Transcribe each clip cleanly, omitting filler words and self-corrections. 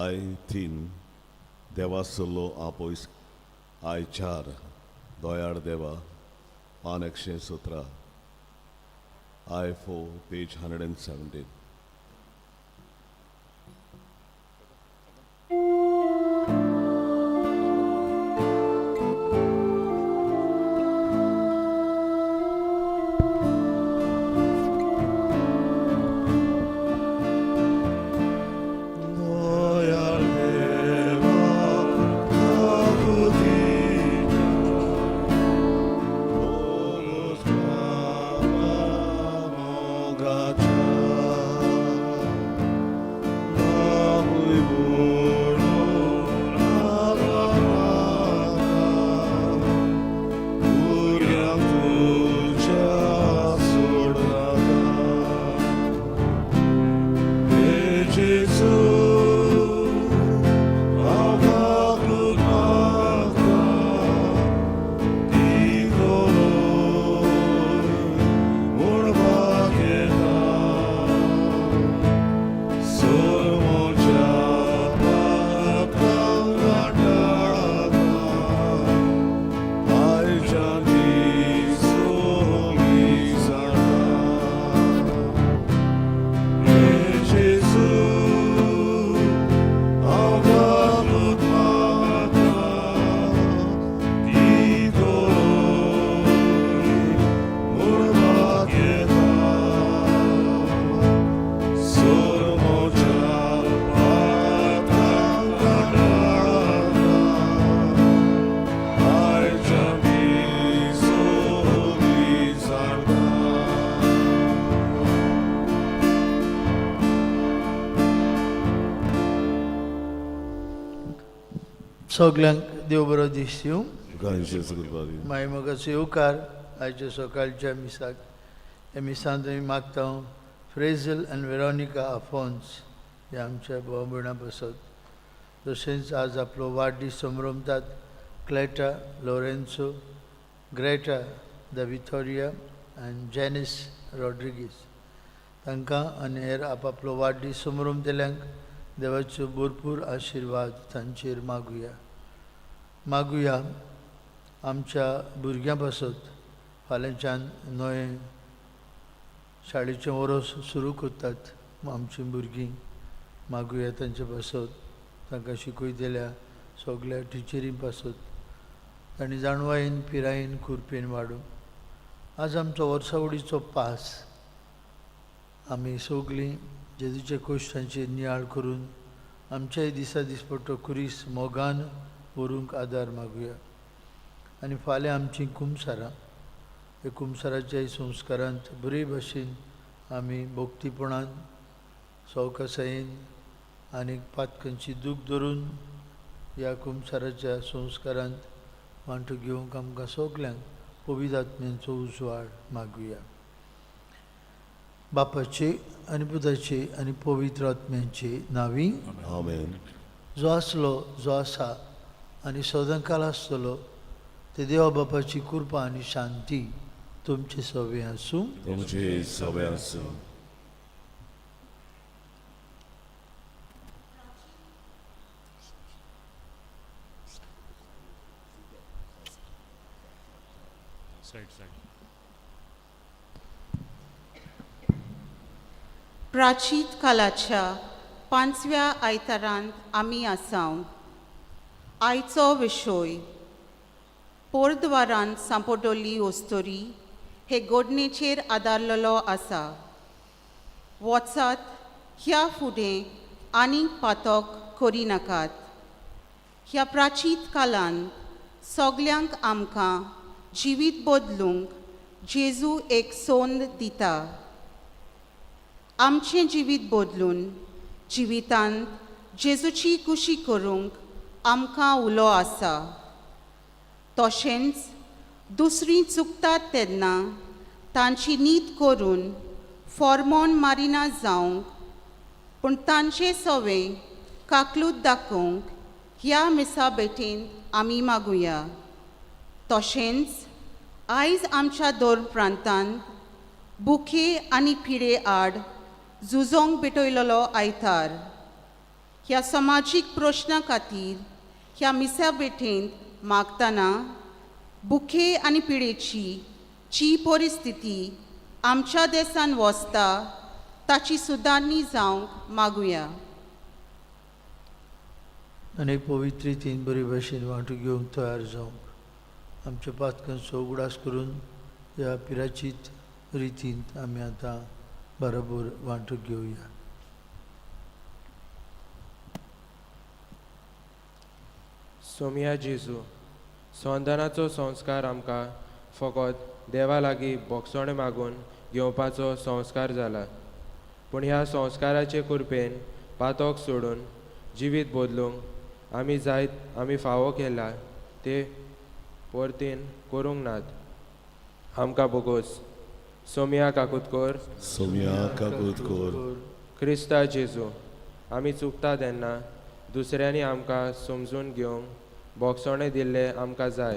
I 3 देवा सल्लो आपोयस, I 4 दयाळ देवा, पान 117, I 4 page 117. दयाळ देवा काकुतीच्या मोगाच्या बापूय म्हणून भुरग्यांक तुज्या सोडनाका. हे जेजू, हांव काकूत मागता, दितलो म्हूण भागयता, सोरमोच्या पापांक टाळता, आयच्या दिसोगी जाता. हे जेजू, हांव काकूत मागता, दितलो म्हूण भागयता, सोरमोच्या पापांक टाळता, आयच्या दिसोगी जाता. सगल्यांक देव बरो दीस दिवं. तुका जेजू कृपा दिवं. मागीर मोगाचो येवकार आयच्या सकाळच्या मिसाक. ह्या मिसांत आमी मागता फ्रेझल आनी वेरोनिका आफोन्स हे आमच्या भाव भयणां पासत. तशेंच आज आपलो वाडदीस संभ्रमतात क्लेटा लोरेन्सो, ग्रेटा the Vittoria आनी जॅनीस रॉड्रिगीस, तांकां आनी हेर आपआपलो वाडदीस संभ्रमतल्यांक देवाचो भरपूर आशिर्वाद तांचेर मागुया. मागुया आमच्या भुरग्यां पासत. फाल्यांच्यान नवें शाळेचें वर्स सुरू करतात आमचीं भुरगीं. मागुया तांचे पासत, तांकां शिकयतल्या सगल्या टिचरीं पासत, तांणी जाणवायेन, पिरायेन, कृपेन वाडूं. आज आमचो वर्सावडीचो पास. आमी सगलीं जेजूच्या कोश्टांचेर नियाळ करून आमच्याय दिसा दिसपट्टो खुरीस मोगान व्हरूंक आदार मागुया. आनी फाल्यां आमचीं कुमसारां. ह्या कुमसाराच्या संस्कारांत बरे भशेन आमी भक्तीपणान, सवकासायेन आनी पातकांची दूख धरून ह्या कुमसाराच्या संस्कारांत वांटो घेवंक आमकां सगल्यांक पवित्र आत्म्यांचो उजवाड मागुया. बापाचे आनी पुताचे आनी पवित्र आत्म्यांचे नांवी. आमेन. जो आसलो, जो आसा आनी सदांकाल आसतलो ते देवा बापाची कृपा आनी शांती तुमचे सवे आसूं. तुमचे सवे आसूं. Side, side. प्राचीत कालाच्या पांचव्या आयतारांत आमी आसाव. आयचो विशय पोरद्वारान सांपडली ओस्तोरी हे गोडणेचेर आदारलेलो आसा. वचात, ह्या फुडें आनीक पातक करिनाकात. ह्या प्राचीत कालान सगल्यांक आमकां जिवीत बदलूंक जेजू एक संद दिता. आमचें जिवीत बदलून जिवितांत जेजूची खुशी करूंक आमकां उलो आसा. तशेंच दुसरीं चुकतात तेन्ना तांची नीत करून फॉर्मोन मारिना जावंक, पूण तांचे सवें काकलूत दाखोवंक ह्या मिसा भेटेन आमी मागुया. तशेंच आयज आमच्या दोर प्रांतांत बुखे आनी पिडे आड झुजोंक भेटयलेलो आयतार. ह्या समाजीक प्रश्ना खातीर ह्या मिसा भेटेंत मागतना भुके आनी पिडेची जी परिस्थिती आमच्या देसान वसता ताची सुदारणी जावंक मागुया. आनी पवित्र रितीन बरे भाशेन वांटो घेवंक तयार जावंक आमच्या पातकांचो उगडास करून ह्या पिराचीत रितीन आमी आतां बरोबर वांटो घेवया. सोमया जेजू, संदानाचो संस्कार आमकां फकत देवा लागीं भोगसणें मागून घेवपाचो संस्कार जाला, पूण ह्या संस्काराचे कृपेन पातक सोडून जिवीत बदलूंक आमी जायत आमी फावो केला ते परतीन करूंक नात. आमकां बोगोस. सोमया काकूत कर. सोमया काकूत कर. क्रिस्ता जेजू, आमी चुकता तेन्ना दुसऱ्यांनी आमकां समजून घेवंक भोगसणें दिल्लें आमकां जाय,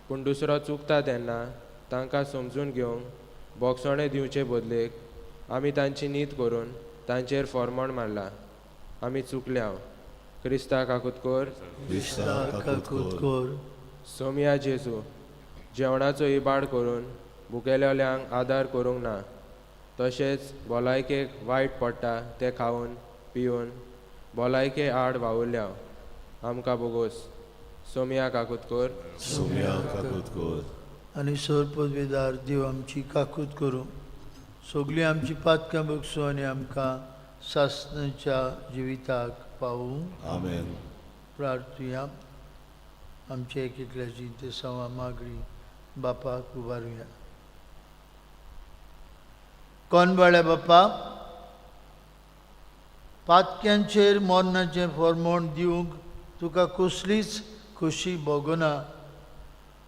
पूण दुसरो चुकता तेन्ना तांकां समजून घेवंक भोगसणें दिवचे बदलेक आमी तांची नीत करून तांचेर फॉर्मोण मारला. आमी चुकल्या. क्रिस्ता काकूत कर. क्रिस्ता काकूत कर. सोमया जेजू, जेवणाचो इबाड करून भुकेलेल्यांक आदार करूंक ना, तशेंच भलायकेक वायट पडटा तें खावन पिवन भलायके आड वावुरल्या. आमकां बोगोस. सोमया काकूत कर. सोमया काकूत कर. आनी सर पदवेदार देव आमची काकूत करूं, सगळीं आमची पातकां बगसूं आनी आमकां सासणाच्या जिविताक पावूं. आमेन. प्रार्थुया. आमच्या एक एकल्याची ते सवा मागणी बापाक उबारुया. कोण बाळ्या बापा, पातक्यांचेर मरणाचें फॉर्मोण दिवंक तुका कसलीच खोशी भोगना,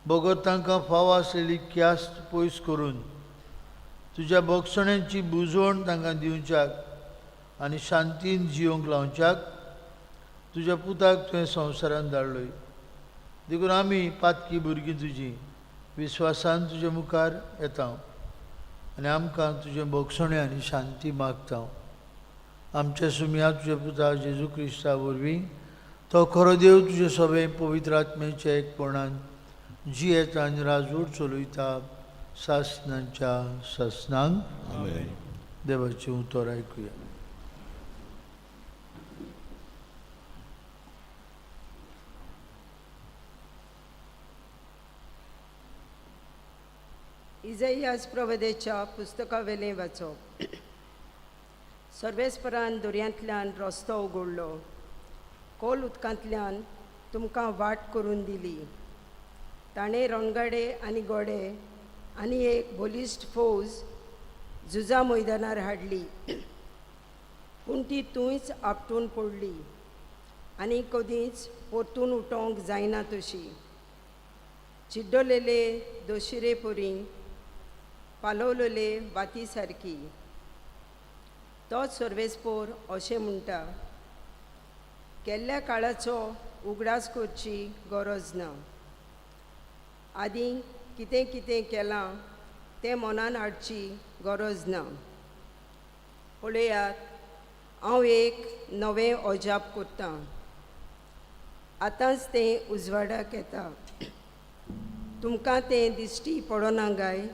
बगर तांकां फावो आसलेली ख्यास्त पयस करून तुज्या भोगसण्यांची बुजवण तांकां दिवच्याक आनी शांतीन जियोंक लावच्याक तुज्या पुताक तुवें संवसारांत धाडलोय. देखून आमी पातकी भुरगीं तुजी विस्वासान तुज्या मुखार येता आनी आमकां तुजें भोगसणें आनी शांती मागता. आमच्या सुमया तुज्या पुता जेजू क्रिस्ता वरवीं तो खरो देव तुजे सगळे पवित्र आत्म्याच्या एकपणान जियेता आनी राजवट चलयता सासणाच्या सासणांक. आमेन. देवाचें उतर आयकुया. इजैयास प्रवदेच्या पुस्तकावेलें वाचप. सर्वेस्परान दर्यांतल्यान रस्तो उगडलो, खोल उदकांतल्यान तुमकां वाट करून दिली. ताणें रणगाडे आनी घोडे आनी एक बलिश्ट फौज झुजा मैदानार हाडली, पूण ती थंयच आपटून पडली आनी कदींच परतून उठोवंक जायना तशी. चिड्डलेले दोशिरे परी पालवलेले वाती सारकी. तोच सर्वेस्पोर अशें म्हणटा, केल्ल्या काळाचो उगडास करची गरज ना. आदीं कितें कितें केलां तें मनान हाडची गरज ना. पळयात, हांव एक नवें अजाप करतां, आतांच तें उजवाडाक येता. तुमकां तें दिश्टी पडना गाय?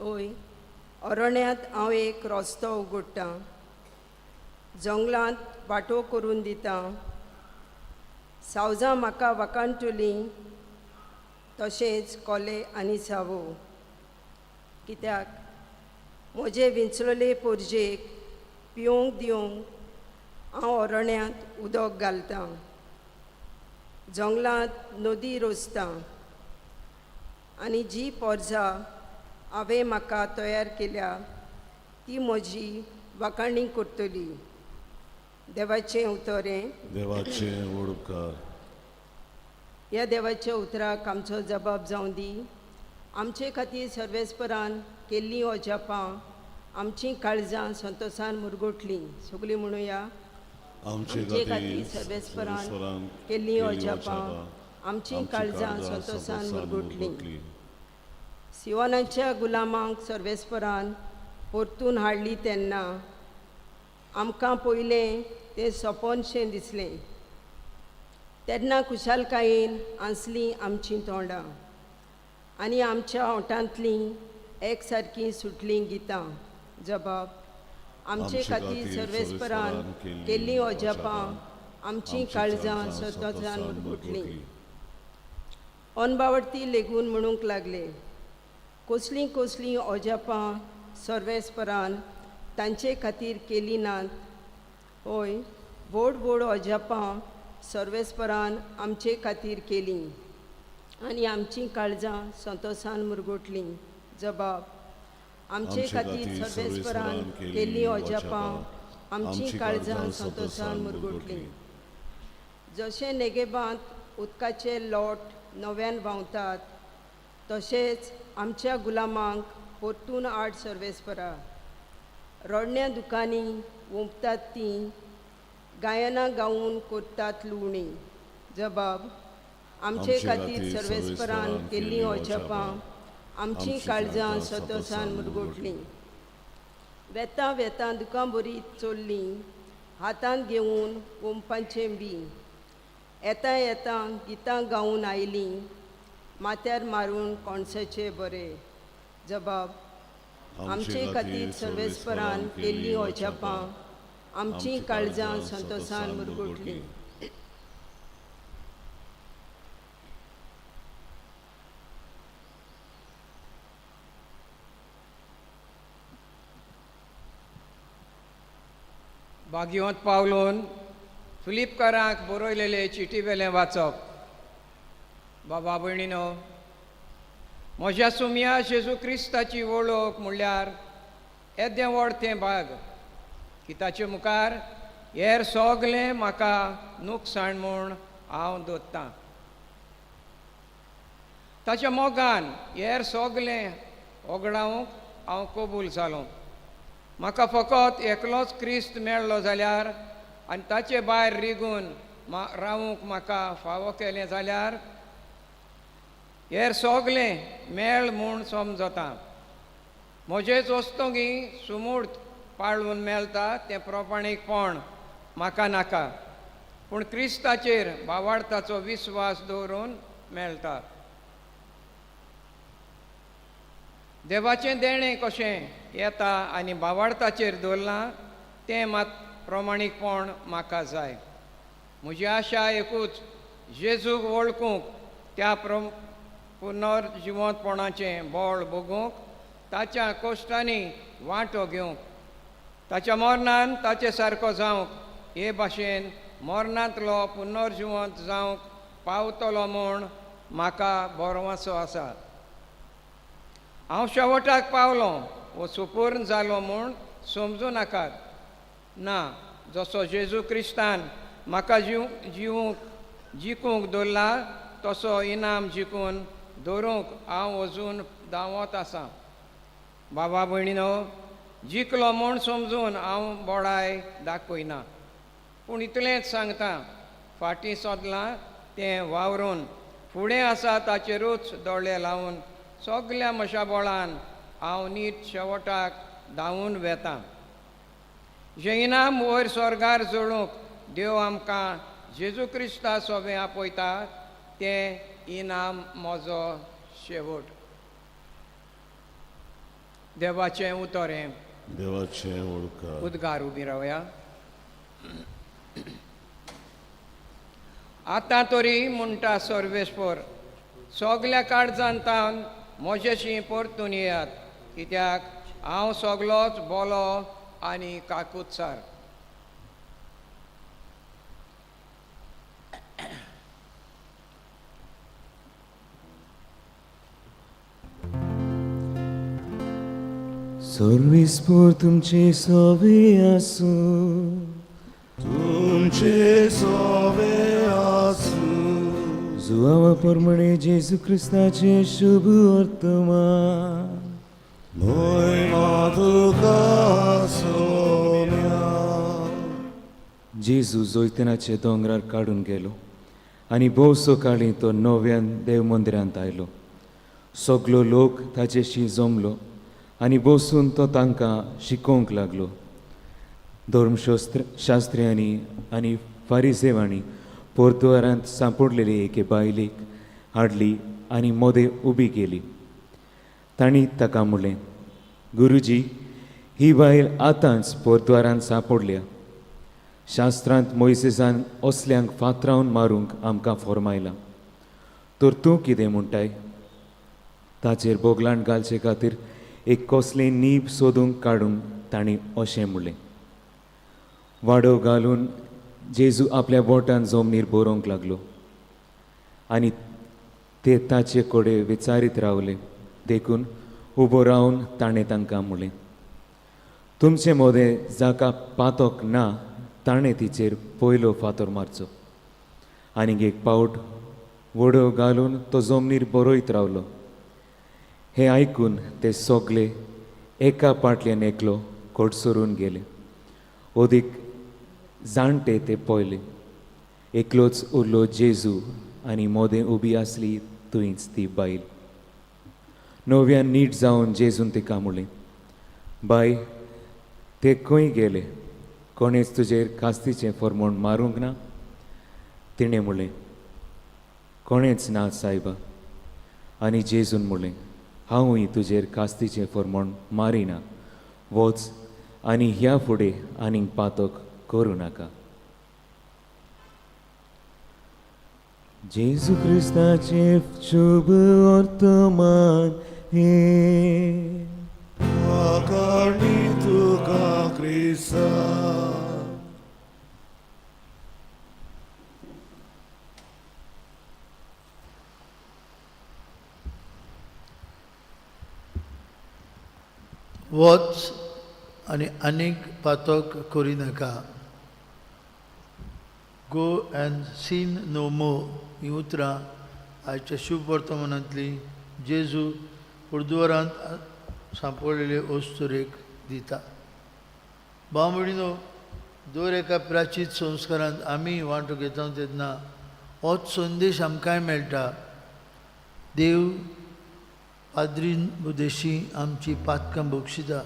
ओय, अरण्यांत हांव एक रस्तो उगडटां, जंगलांत वाटो करून दितां. सावजां म्हाका वाकाणटलीं, तशेंच कोले आनी सावो. कित्याक म्हजे विंचलेले पोरजेक पिवंक दिवंक हांव अरण्यांत उदक घालतां, जंगलांत नदी रोसतां. आनी जी पोरजां हांवें म्हाका तयार केल्या ती म्हजी वाखाणी करतली. देवाचें उतर हें. देवाचें व्हड उपकार. ह्या देवाच्या उतराक आमचो जबाब जावं दी. आमचे खातीर सर्वेस्परान केल्लीं अजापां आमचीं काळजां संतोसान मुरगुटलीं. सगळीं म्हणुया, आमचे आमचे खातीर खातीर सर्वेस्परान सर्वेस्परान केल्लीं अजापां आमचीं काळजां संतोसान मुरगुटलीं. मुरगुटलीं. सिवनाच्या गुलामांक सर्वेस्परान परतून हाडली तेन्ना आमकां पयलें तें सपनशें दिसलें. तेन्ना खुशालकायेन आसलीं आमचीं तोंडां आनी आमच्या ओंठांतलीं एकसारकीं सुटलीं गितां. जबाब आमचे खातीर सर्वेस्परान केल्लीं अजापां आमचीं काळजां संतोशान मुरगुटलीं. अनबावडती लेगून म्हणूंक लागले, कसलीं कसलीं अजापां सर्वेस्परान तांचे खातीर केलीं नात. हय, व्हड व्हड अजापां सर्वेस्परान आमचे खातीर केलीं आनी आमचीं काळजां संतोशान मुरगुटलीं. जबाब आमचे खातीर सर्वेस्परान केल्लीं अजापां आमचीं काळजां संतोशान मुरगुटलीं. जशें नेगेबांत उदकाचे लोट नव्यान व्हांवतात तशेंच आमच्या गुलामांक परतून आड सर्वेस्परा. रडण्या दुकांनी ओंपतात तीं गायनां गावन करतात लुवणी. जबाब आमचे खातीर सर्वेस्परान केल्लीं अजापां आमचीं काळजां संतोशान मुरगुटलीं. वेतां वेतां दुकां बरी चोल्लीं हातांत घेवन ओंपपाचें बी. येता येता गितां गावन आयलीं माथ्यार मारून कोणसाचे बरे. जबाब आमचे खातीर सर्वेस्परान केल्लीं अजापां आमचीं काळजां संतोशान मुरगुटलीं. बागियोंत पावलोन फिलिपकारांक बरयलेले चिटी वेलें वाचप. बाबा भयणीनो, म्हज्या सुमया जेजू क्रिस्ताची वळख म्हणल्यार येदें व्हड तें भाग की ताचे मुखार हेर सगलें म्हाका नुकसाण म्हूण हांव दवरतां. ताच्या मोगान हेर सगलें होगडावंक हांव कबूल जालो. म्हाका फकत एकलोच क्रिस्त मेळ्ळो जाल्यार आनी ताचे भायर रिगून रावूंक म्हाका फावो केलें जाल्यार हेर सगलें मेळ म्हूण समजता. म्हजेच वस्तुंगी सुमूर्त पाळून मेळटा तें प्रमाणीकपण म्हाका नाका, पूण क्रिस्ताचेर भावार्थाचो विस्वास दवरून मेळटा. देवाचें देणें कशें येता आनी भावार्थाचेर दवरलां तें मात प्रमाणीकपण म्हाका जाय. म्हजी आशा एकूच, जेजूक वळखूंक, त्या पुनर्जिवंतपणाचें बळ भोगूंक, ताच्या कश्टांनी वांटो घेवंक, ताच्या मरणान ताचे सारको जावंक, हे भाशेन मरणांतलो पुनर्जिवंत जावंक पावतलो म्हूण म्हाका भरवंसो आसा. हांव शेवटाक पावलो वो सुपूर्ण जालो म्हूण समजूं नाकात. ना, जसो जेजू क्रिस्तान म्हाका जिवूंक जिखूंक दवरला तसो इनाम जिखून दवरूंक हांव अजून धांवत आसां. बाबा भयणीनो, जिखलो म्हूण समजून हांव बडाय दाखयना, पूण इतलेंच सांगता, फाटीं सोदलां तें वावरून फुडें आसा ताचेरूच दोळे लावन सगल्या म्हज्या बळान हांव नीट शेवटाक धांवून वेतां. जें इनाम वयर स्वर्गार जोडूंक देव आमकां जेजू क्रिस्ता सोबें आपयता तें इनाम म्हजो शेवट. देवाचें उतर हें. देवाचें वळखा. उद्गार उबी रावया. आतां तरी म्हणटा सर्वेस्पर, सगल्या काळजान तावन म्हजेशी परतून येयात, कित्याक हांव सगलोच बोलो आनी काकुत्सार. सर्वेस्पर तुमचे सवे आसूं. तुमचे सोवे आसूं. जुआवा प्रमाणे जेजू क्रिस्ताचें शुभ वर्तमान. म्हयमा तुका सोम्या. जेजू जैतनाच्या दोंगरार काडून गेलो आनी भोवसो काळी तो नव्यान देव मंदिरांत आयलो. सगलो लोक ताचेशी जमलो आनी बसून तो तांकां शिकोवंक लागलो. धर्मशास्त्र शास्त्र्यांनी आनी फारिसेवांनी पोर्तुगारांत सांपडलेले एके बायलेक हाडली आनी मोदें उबी केली. तांणी ताका म्हणलें, गुरुजी, ही बायल आतांच पोरद्वारांत सांपडल्या. शास्त्रांत मोयसेसान असल्यांक फातरावन मारूंक आमकां फॉर्मायलां, तर तूं कितें म्हणटाय? ताचेर बोगलांट घालचे खातीर एक कसलें नीब सोदूंक काडूंक तांणी अशें म्हणलें. वाडो घालून जेजू आपल्या बोटान जमनीर बरोवंक लागलो आनी ते ताचे कडेन विचारीत रावले. देखून उबो रावन ताणें तांकां म्हणलें, तुमचे मदें जाका पातोक ना ताणें तिचेर पयलो फातर मारचो. आनीक एक पावट वडो घालून तो जमनीर बरयत रावलो. हें आयकून ते सगले एका पाटल्यान एकलो कडसरून गेले. अदीक जाणटे ते पयले. एकलोच उरलो जेजू आनी मोदें उबी आसली थंयच ती बायल. नव्यान नीट जावन जेजून तिका म्हणलें, बाय, ते खंय गेले? कोणेच तुजेर कास्तीचें फॉर्मोण मारूंक ना? तिणें म्हणलें, कोणेच ना सायबा. आनी जेजून म्हणलें, हांवूय तुजेर कास्तीचें फॉर्मोण मारिना, वच आनी ह्या फुडें आनीक पातक करूं नाका. जेजू क्रिस्ताचें शुभ वर्तमान हें. आकारणी तुका क्रिस्ता. वच आनी आनीक पातक करिनाका. Go and sin no more हीं उतरां आयच्या शुभ वर्तमानांतली जेजू पुर्दुवारांत सांपडलेले अस्तुरेक दिता. भाव भयणीनो, दर एका प्राचीत संस्कारांत आमी वांटो घेता तेन्ना होच संदेश आमकांय मेळटा. देव पाद्रीन उदेशी आमची पातकां बक्षिता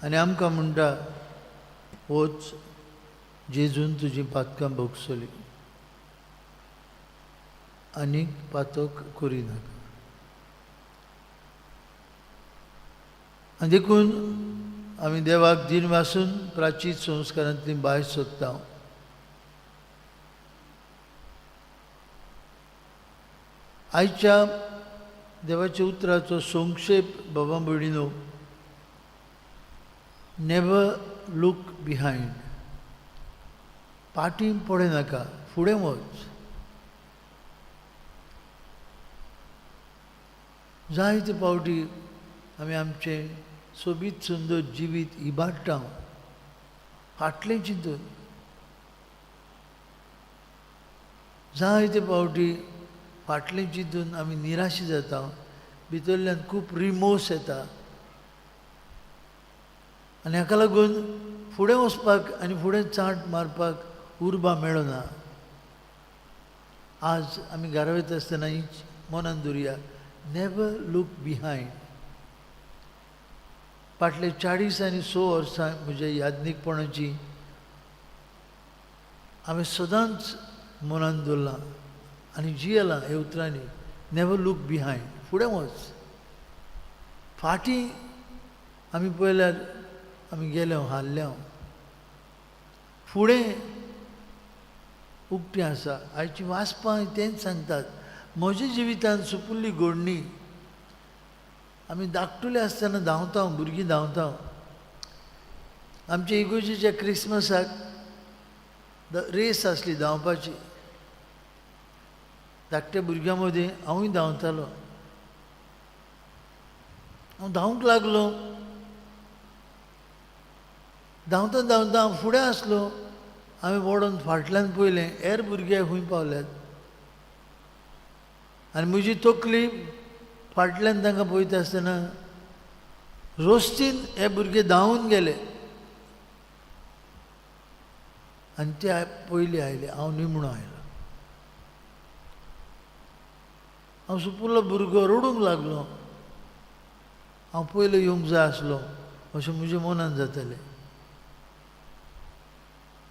आनी आमकां म्हणटा, वच, जेजून तुजी पातकां भोगसली, आनीक पातक करिनाका. आनी देखून आमी देवाक दीन वासून प्राचीत संस्कारांतली बाय सोदता. आयच्या देवाच्या उतराचो संक्षेप बाबा भयणीनो, नेवर लूक बिहायंड. फाटीं पडनाका, फुडें वच. जायते फावटी आमी आमचें सोबीत सुंदर जिवीत इबाडटा फाटलें चिंतून. जायते फावटी फाटलें चिंतून आमी निराशी जाता, भितरल्यान खूब रिमोस येता आनी हाका लागून फुडें वचपाक आनी फुडें चांट मारपाक उर्बा मेळना. आज आमी घरा वयता आसतना हीच मनान दवरुया, नेवर लूक बिहायंड. फाटले 40 आनी 6 वर्सां म्हज्या याज्ञीकपणाची हांवें सदांच मनान दवरलां आनी जियेलां ह्या उतरांनी, नेवर लूक बिहायंड. फुडें वच. फाटीं आमी पळयल्यार आमी गेले, हारले. फुडें उक्तें आसा. आयची वाचपां तेंच सांगतात. म्हज्या जिवितांत सुपुल्ली घडणी. आमी धाकटुले आसतना धांवता, भुरगीं धांवता. आमच्या इगोर्जेच्या क्रिसमसाक रेस आसली धांवपाची. धाकट्या भुरग्यां मदीं हांवूय धांवतालो. हांव धांवंक लागलो. धांवता धांवता हांव फुडें आसलो. हांवें वडोन फाटल्यान पळयलें, हेर भुरगे खंय पावल्यात. आनी म्हजी तकली फाटल्यान तांकां पळयता आसतना रोस्तीन हे भुरगे धांवून गेले आनी ते पयलीं आयले. हांव निमणो आयलो. हांव सुपुल्लो भुरगो रडूंक लागलो. हांव पयलो येवंक जाय आसलो अशें म्हज्या मनान जातालें.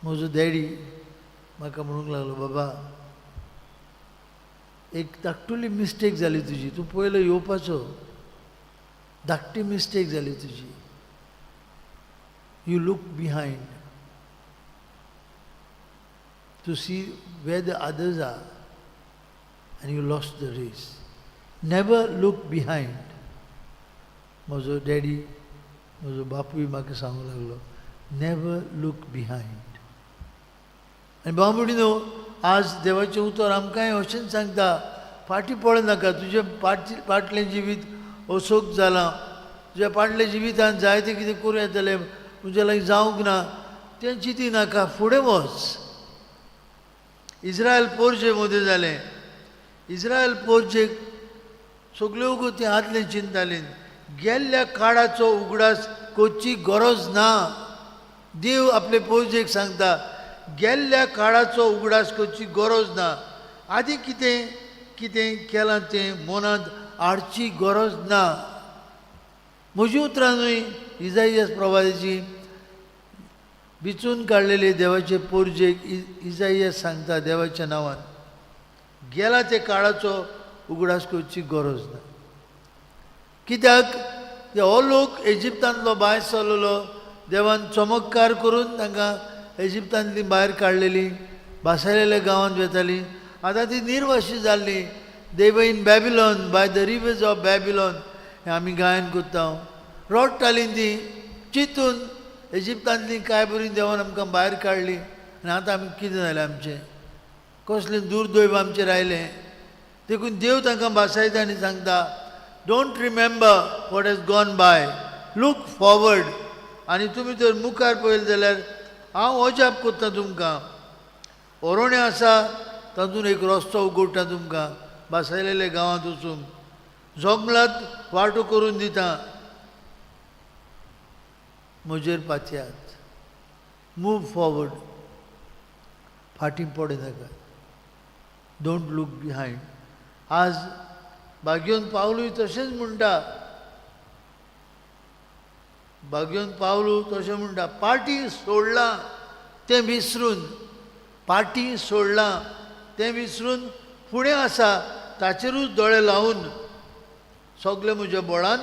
म्हजो डॅडी म्हाका म्हणूंक लागलो, बाबा एक धाकटुली मिस्टेक जाली तुजी, तूं पयलो येवपाचो, धाकटी मिस्टेक जाली तुजी. You look behind to see where the others are and you lost the race. Never look behind. म्हजो डॅडी, म्हजो बापूय म्हाका सांगूंक लागलो, नेवर लूक बिहायंड. आनी भाव भयणीनो, आज देवाचें उतर आमकांय अशेंच सांगता, फाटीं पळनाका. तुजें फाटलें जिवीत असोक जालां, तुज्या फाटल्या जिवितान जायतें कितें करूं येतलें, तुज्या लागीं जावंक ना तें चिंती नाका, फुडें वच. इस्रायल पोरजे मदें जालें. इस्रायल पोरजेक सगल्यो गती आदलें चिंतालीं, गेल्ल्या काळाचो उगडास करची गरज ना. देव आपले पोरजेक सांगता, गेल्ल्या काळाचो उगडास करची गरज ना, आदी कितें कितें केलां तें मनांत हाडची गरज ना. म्हजी उतरां न्हय, इजाइयास प्रवादाची बिचून काडलेले देवाचे पोरजेक इजाइयास सांगता देवाच्या नांवान, गेला ते काळाचो उगडास करची गरज ना. कित्याक हो लोक एजिप्तांतलो भायर सरलेलो, देवान चमत्कार करून तांकां एजिप्तांतली भायर काडलेली, भासायलेल्या गांवांत वेताली. आतां ती निर्वाशी जाल्ली. They were in Babylon, by the rivers of Babylon, हें आमी गायन करता. रडटालीं ती चिंतून, एजिप्तांतली काय बरी देवान आमकां भायर काडली आनी आतां आमी कितें जालें आमचें, कसलें दुर्दैव आमचेर आयलें. देखून देव तांकां भासायता आनी सांगता, don't remember what has gone by, look forward. आनी तुमी जर मुखार पळयलें जाल्यार हांव अजाप करता तुमकां. ओरोणें आसा तातूंत एक रस्तो उगडटा तुमकां, भासायलेल्या गांवांत वचूंक, जंगलांत वाटो करून दिता. म्हजेर पातयात, मूव फॉवर्ड, फाटीं पडनाका, don't look behind. आज भाग्योन पावलूय तशेंच म्हणटा, भाग्योन पावलू तशें म्हणटा, पाटी सोडलां तें विसरून, पाटी सोडलां तें विसरून फुडें आसा ताचेरूच दोळे लावन सगळे म्हज्या बळान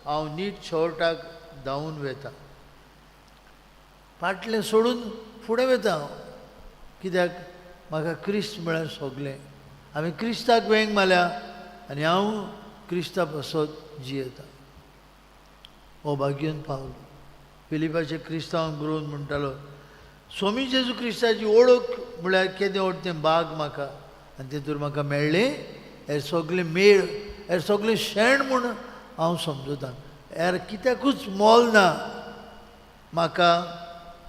हांव नीट शेवटाक धांवून वेता. फाटलें सोडून फुडें वेता हांव, कित्याक म्हाका क्रिस्त म्हळ्यार सगळें. हांवें क्रिस्ताक वेंग मारल्या आनी हांव क्रिस्ता पासत जियेता. हो भाग्योन पावलो फिलिपाचे क्रिस्तांव बरोवन म्हणटालो, स्वामी जेजू क्रिस्ताची ओळख म्हळ्यार केदें व्हड तें बाग म्हाका, आनी तेतूर म्हाका मेळ्ळें हेर सगळें मेळ, हेर सगळें शेण म्हूण हांव समजता. हेर कित्याकूच मोल ना म्हाका,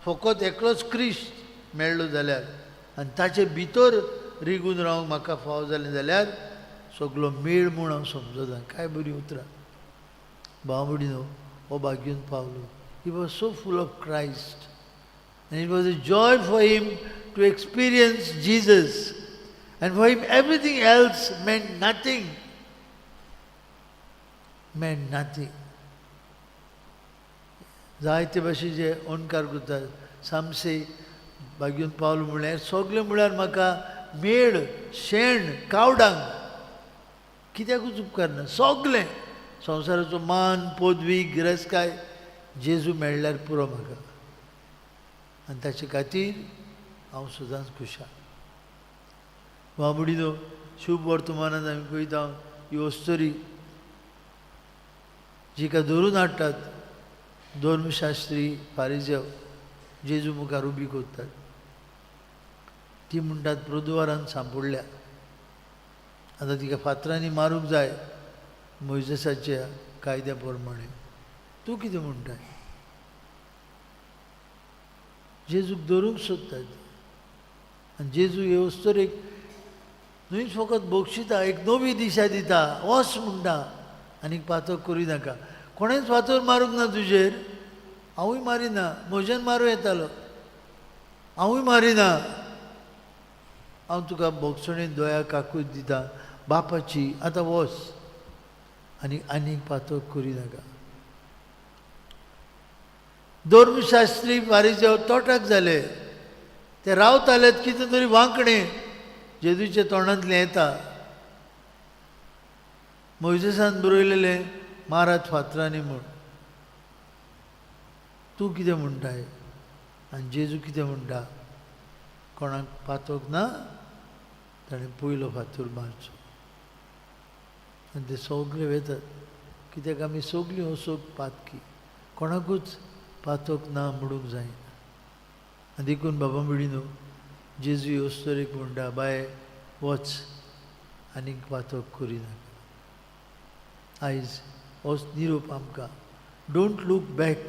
फकत एकलोच क्रिस्त मेळ्ळो जाल्यार आनी ताचे भितर रिगून रावंक म्हाका फावो जालें जाल्यार सगलो मेळ म्हूण हांव समजता. काय बरीं उतरां. भाव भयणीनो, हो भाग्योन पावलो, he was so full of Christ and it was a joy for him to experience Jesus, and for him everything else meant nothing, meant nothing. जायते भाशेचे अणकार करतात. सामसे भाग्योन पावलो म्हळ्यार सगळें म्हळ्यार म्हाका मेळ, शेण, कावडांग कित्याकूच उपकारना. सगळें संवसाराचो मान, पदवी, गिरेस्तकाय जेजू मेळ्ळ्यार पुरो म्हाका, आनी ताचे खातीर हांव सदांच खुशाल. भाव भयणीनो, शुभ वर्तमानांत आमी पळयता ही अस्तुरी जिका धरून हाडटात धर्मशास्त्री फारिजेव, जेजू मुखार उबी करतात. ती म्हणटात प्रदुवारान सांपडल्या, आतां तिका फातरांनी मारूंक जाय मोयजेसाच्या कायद्या प्रमाणे. तूं कितें म्हणटाय? जेजूक धरूंक सोदतात आनी जेजू हे अस्तुरेक न्हूच फकत बक्षिता, एक नवी दिशा दिता. वच म्हणटा, आनीक पातक करी नाका. कोणेंच फातर मारूंक ना तुजेर, हांवूय मारिना, म्हज्यान मारूं येतालो, हांवूय मारिना. हांव तुका भोगसणे, दया, काकूत दिता बापाची, आतां वच आनी आनीक पातक करी नाका. धर्मशास्त्री फारिजेव तोटाक जाले. ते रावतालेत कितें तरी वांकडें जेजूच्या तोंडांतलें येता. मोयजेसान बरयलेलें मारात फातरांनी म्हूण, तूं कितें म्हणटाय? आनी जेजू कितें म्हणटा? कोणाक पातोक ना ताणें पयलो फातर मारचो. आनी ते सगळे वेतात, कित्याक आमी सगळीं असोक पातकी, कोणाकूच पातोक ना म्हणूंक जायना. आनी देखून बाबा भयणीनो, जेजू अस्तोरेक म्हणटा, बाय वच आनीक पातक करिनाका. आयज होच निरोप आमकां, don't look back,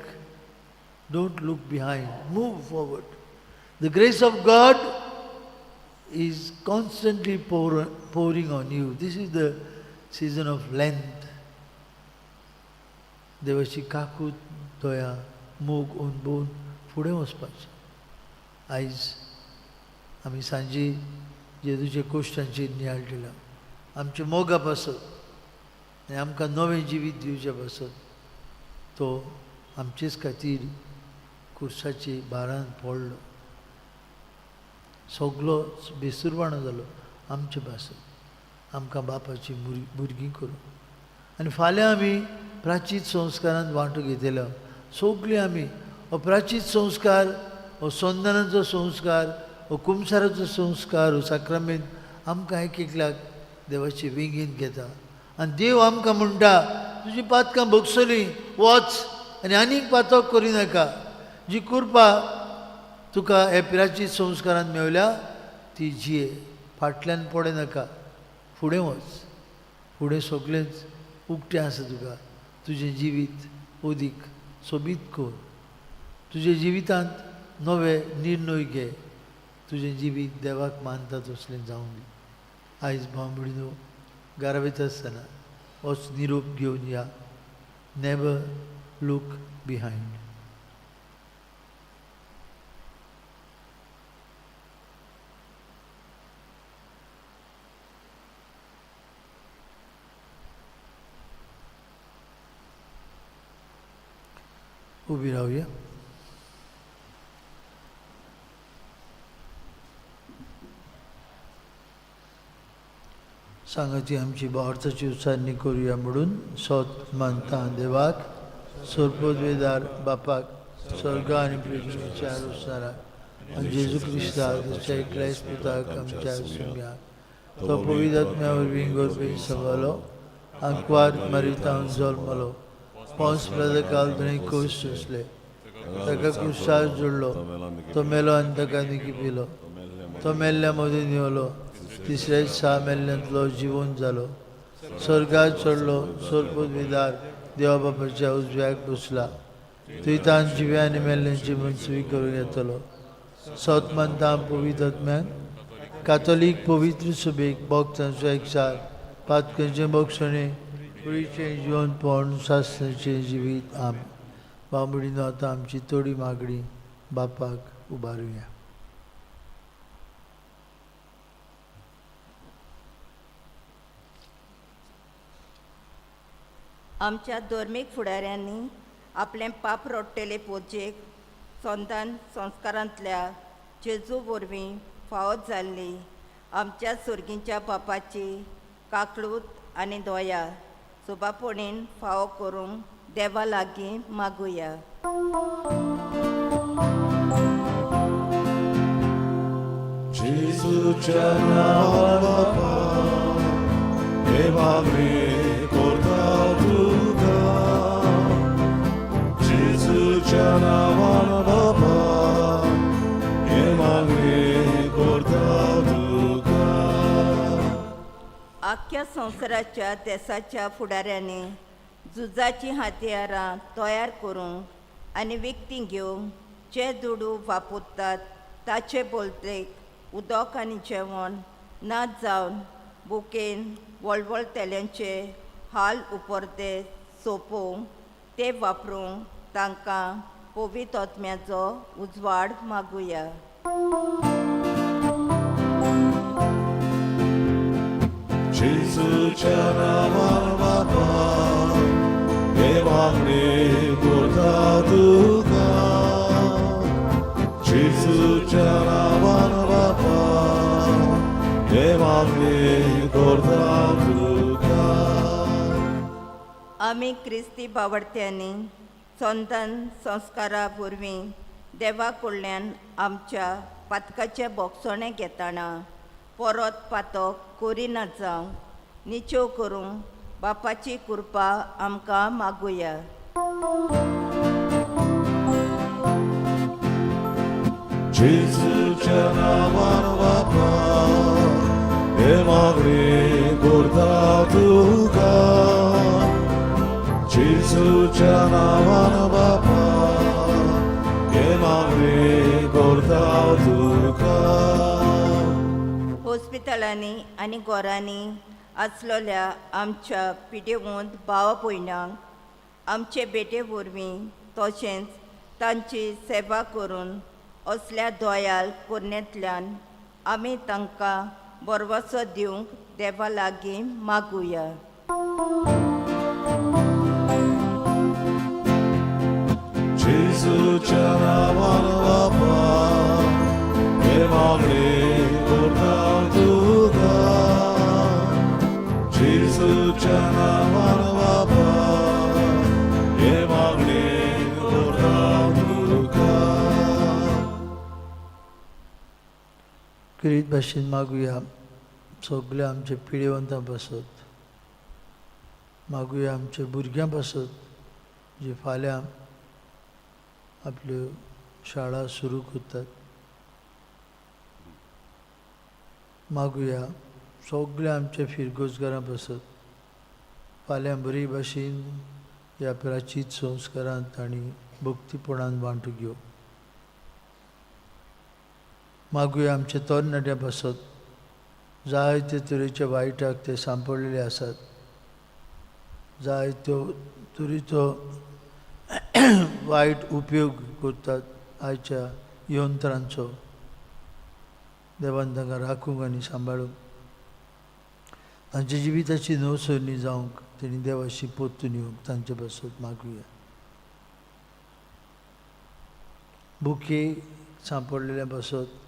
don't look behind, move forward. The grace of God is constantly pouring on you. This is the season of Lent. देवाची काकूत, दया, मोग अणभवून फुडें वचपाचें. आयज आमी सांजे जेजूच्या कोश्टांचेर नियाळटले, आमच्या मोगा पासत आनी आमकां नवें जिवीत दिवचे पासत तो आमचेच खातीर कुर्साचे भारान पडलो, सगलो बेसुरवाणो जालो आमचे पासत, आमकां बापाची भुरगीं करूं. आनी फाल्यां आमी प्राचीत संस्कारांत वांटो घेतलो. सगळीं आमी हो प्राचीत संस्कार, हो संदानाचो संस्कार, हो कुमसाराचो संस्कार, हो साक्रामेंत आमकां एक एकल्याक देवाची वेंगेंत घेता. आनी देव आमकां म्हणटा, तुजी पातकां भोगसली, वच आनी आनीक पातक करिनाका. जी कृपा तुका हे प्राचीत संस्कारांत मेवल्या ती जिये, फाटल्यान पडनाका, फुडें वच. फुडें सगळेंच उक्तें आसा तुका. तुजें जिवीत अदीक सोबीत कर, तुज्या जिवितांत नवे निर्णय घे, तुजें जिवीत देवाक मानता तसलें जावंक दी. आयज भाव भयणीनो, घरा वयता आसतना होच निरोप घेवन या, नेवर लूक बिहायंड. उबी रावया. सांगाची आमची भावार्थाची उच्चारणी करूया म्हणून सोत मानता देवाक, सोरपोदवेदार बापाक, स्वर्ग आनी पृथ्वीच्या रोसणाराक, आनी जेजू क्रिस्ताक ताच्या एकल्याच पुताक आमच्या सुम्याक, तो पवित्र आत्म्या वरवीं गर्भेन सवालो, आंकवार मारितावन जल्मलो, पोंस काल ताणें कोश सोंसले, ताका कुसार जोडलो, तो मेलो आनी ताका निकी पिलो, तो मेल्ल्या मदीं न्हिवलो, तिसऱ्या दिसा मेल्ल्यांतलो जिवन जालो, स्वर्गार चडलो, सोरपोदवेदार देवा बापाच्या उजव्याक बसला, थंय तान जिव्या आनी मेल्ल्यांची मनसुवी करूंक येतलो. सोत मानता पवित्र आत्म्यान, कातोलीक पवित्र सभेक, भक्तांचो एकचार, पातकांचें भोगसणें, कुडीचें जिवनपण, शास्त्राचें जिवीत. आम बांबडीनो, आतां आमची थोडी मागणी बापाक उबारुया. आमच्या धर्मीक फुडाऱ्यांनी आपलें पाप रोडटेले पोजेक संतान संस्कारांतल्या जेजू वरवीं फावत जाल्ली आमच्या सुर्गींच्या बापाची काकळूत आनी दया सोबापणीन फावो करूंक देवा लागीं मागुया. जेजूच्या नांवान बापा, हे मागणें करता तुका. जेजूच्या नांवान बापा, हे मागणें करता तुका. आख्ख्या संवसाराच्या देसाच्या फुडाऱ्यांनी झुजाचीं हत्यारां तयार करूंक आनी विकतीं घेवंक जे दुडू वापरतात ताचे बोलतेक उदक आनी जेवण ना जावन बुकेन वळवळतेल्यांचे हाल उपरते सोंपोवंक ते वापरूंक तांकां पवित्र आत्म्याचो उजवाड मागुया. जेजूच्या नांवान बापा, हे मागणें करता तुका. जेजूच्या नांवान हे मागणी करता तुका. आमी क्रिस्ती बावडत्यांनी संतान संस्कारा वरवीं देवा कडल्यान आमच्या पातकाचे बोगसणें घेतना परत पातक करिना जावं निचेव करूंक बापाची कृपा आमकां मागुया. जेजूच्या नांवान बापा हे मागणी करता तुका. जेजूच्या नांवान बापा हे मागणी करता तुका. हॉस्पिटलांनी आनी घरांनी आसलेल्या आमच्या पिडेवंत भाव भयणांक आमचे भेटे वरवीं तशेंच तांची सेवा करून असल्या दोयाल कोरनेंतल्यान आमी तांकां बरवसो दिवंक देवा लागीं मागुया. जेजूच्या नांवान बापा हे मागणी करता तुका. जेजूच्या नांवान बापा हे मागणी करता तुका. क्रीत भाशेन मागुया सगल्या आमच्या पिडेवंतां पासत, मागुया आमच्या भुरग्यां पासत जे फाल्यां आपल्यो शाळा सुरू करतात. मागुया सगल्या आमच्या फिरगोजगारां पासत फाल्यां बरी भाशेन ह्या प्राचीत संस्कारांत तांणी भक्तीपणान वांटो घेवप. मागुया आमच्या तरणाट्यां पासत जायते तरेच्या वायटाक ते सांपडलेले आसात, जायत्यो तरेचो वायट उपयोग करतात आयच्या यंत्रांचो. देवान तांकां राखूंक आनी सांबाळूंक, तांच्या जिविताची नवसरणी जावंक तेणी देवाशी परतून येवंक तांचे पासत मागुया. बुके सांपडलेल्या पासत,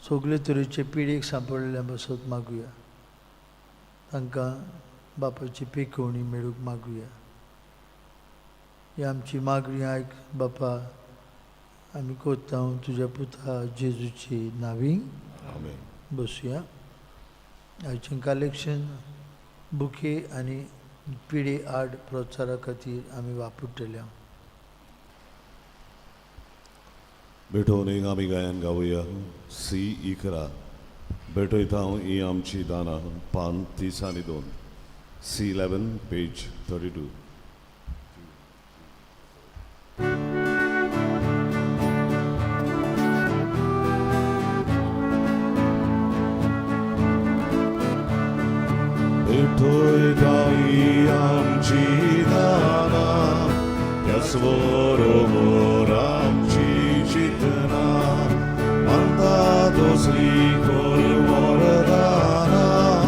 सगळे तरेचे पिडेक सांपडलेल्या पासत मागुया. तांकां बापाची पेकोवणी मेळूंक मागुया. ही आमची मागणी आयक बापा, आमी कोत्ता तुज्या पुता जेजूची नावी. आमेन. बसुया. आयचें कलेक्शन बुके आनी पिडे आड प्रचारा खातीर आमी वापरतले. भेटोवन एक आमी गायन गावया सी 11. भेटयता हांव ही आमची दानां, पान 32, सी 11 पेज 32. भेटयता ही आमची दानां, त्याच बरोबर आमची चिंतना, मानता तसली कर वरदानां,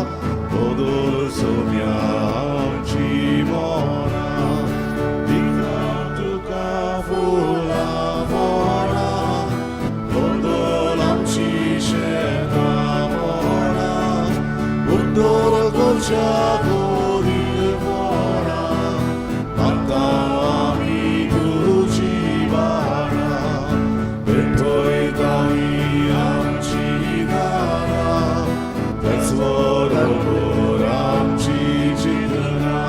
बदल सोम्या आमची मनां, दिता तुका फुलां फळां, बदल आमची शेतां मळां, उद्दोर करच्या गोरीबपणां, मागता आमी तुजी बाळां, भेटयता ही आमची दारां, त्याच बरोबर आमची चिंतना,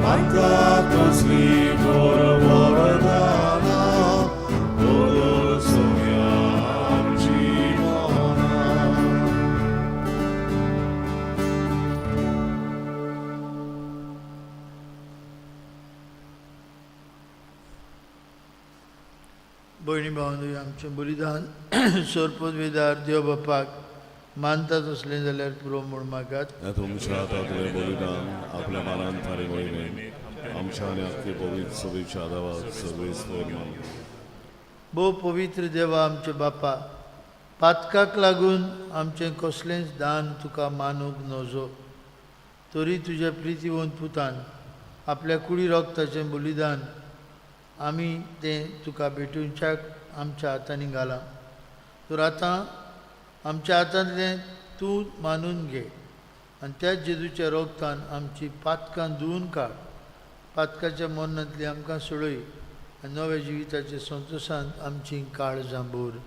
मागता तसली कर वरदानां, बदल सोम्या आमची मनां. भयणी भावंडो, आमचें बलिदान सोरपूत वेदार देव बापाक मानता तसलें जाल्यार पुरो म्हूण मागात. ह्या तुमच्या हातांतलें बलिदान आपल्या मानान थारी मोहिमेन आमच्या आनी आख्खे पवित्र सभेच्या आदावाक सर्वेस्पर मागूं. भोव पवित्र देवा आमचे बापा, पातकाक लागून आमचें कसलेंच दान तुका मानूंक नजो, तरी तुज्या प्रितीवंत पुतान आपल्या कुडी रक्ताचें बलिदान आमी तें तुका भेटोवच्याक आमच्या हातांनी घालां. तर आतां आमच्या हातांतलें तूं मानून घे आनी त्याच जेजूच्या रोगतान आमची पातकां धुवून काड. पातकाच्या मरणांतली आमकां सोडय आनी नव्या जिविताच्या संतोशांत आमची काळजां भर.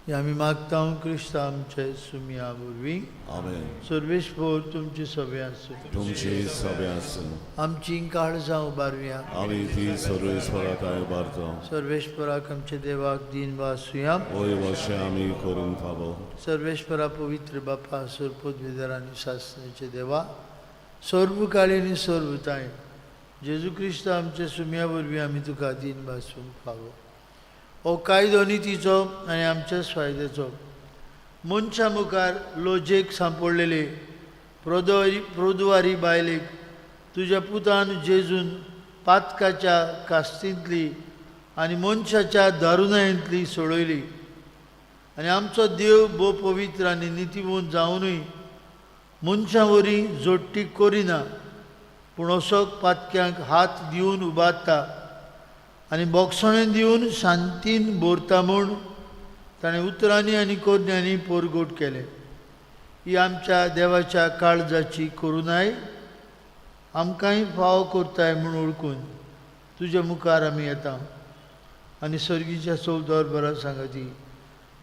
हें आमी मागता क्रिस्ता आमचे सुमया वरवीं. आमेन. सर्वेस्पर तुमची सभे आसूं. तुमची सभे आसूं. आमची काळजां उबारुया. आमी ती सर्वेस्परा काय उबारता. सर्वेस्पराक आमच्या देवाक दीन वासुया. वय वशें आमी करूंक फावो. सर्वेस्परा पवित्र बापा, सर्वपदवीधर आनी शासनाचे देवा, सर्वकाळी आनी सर्वताय जेजू क्रिस्त आमच्या सुमया वरवीं आमी तुका दीन भासूंक फावो. हो कायदो नितीचो आनी आमच्याच फायद्याचो. मनशा मुखार लोजेक सांपडलेले प्रोदवारी बायलेक तुज्या पुतान जेजून पातकाच्या कास्तींतली आनी मनशाच्या दारुणायेंतली सोडयली. आनी आमचो देव भोव पवित्र आनी नितीवंत जावनूय मनशां वरी जोडटी करिना, पूण असो पातक्यांक हात दिवन उबारता आनी बोगसणें दिवन शांतीन भरता म्हूण ताणें उतरांनी आनी करण्यांनी पोरगोट केलें. ही आमच्या देवाच्या काळजाची करुणाय आमकांय फावो करताय म्हूण वळखून तुज्या मुखार आमी येता आनी सर्गीच्या चवदार बरा सांगाती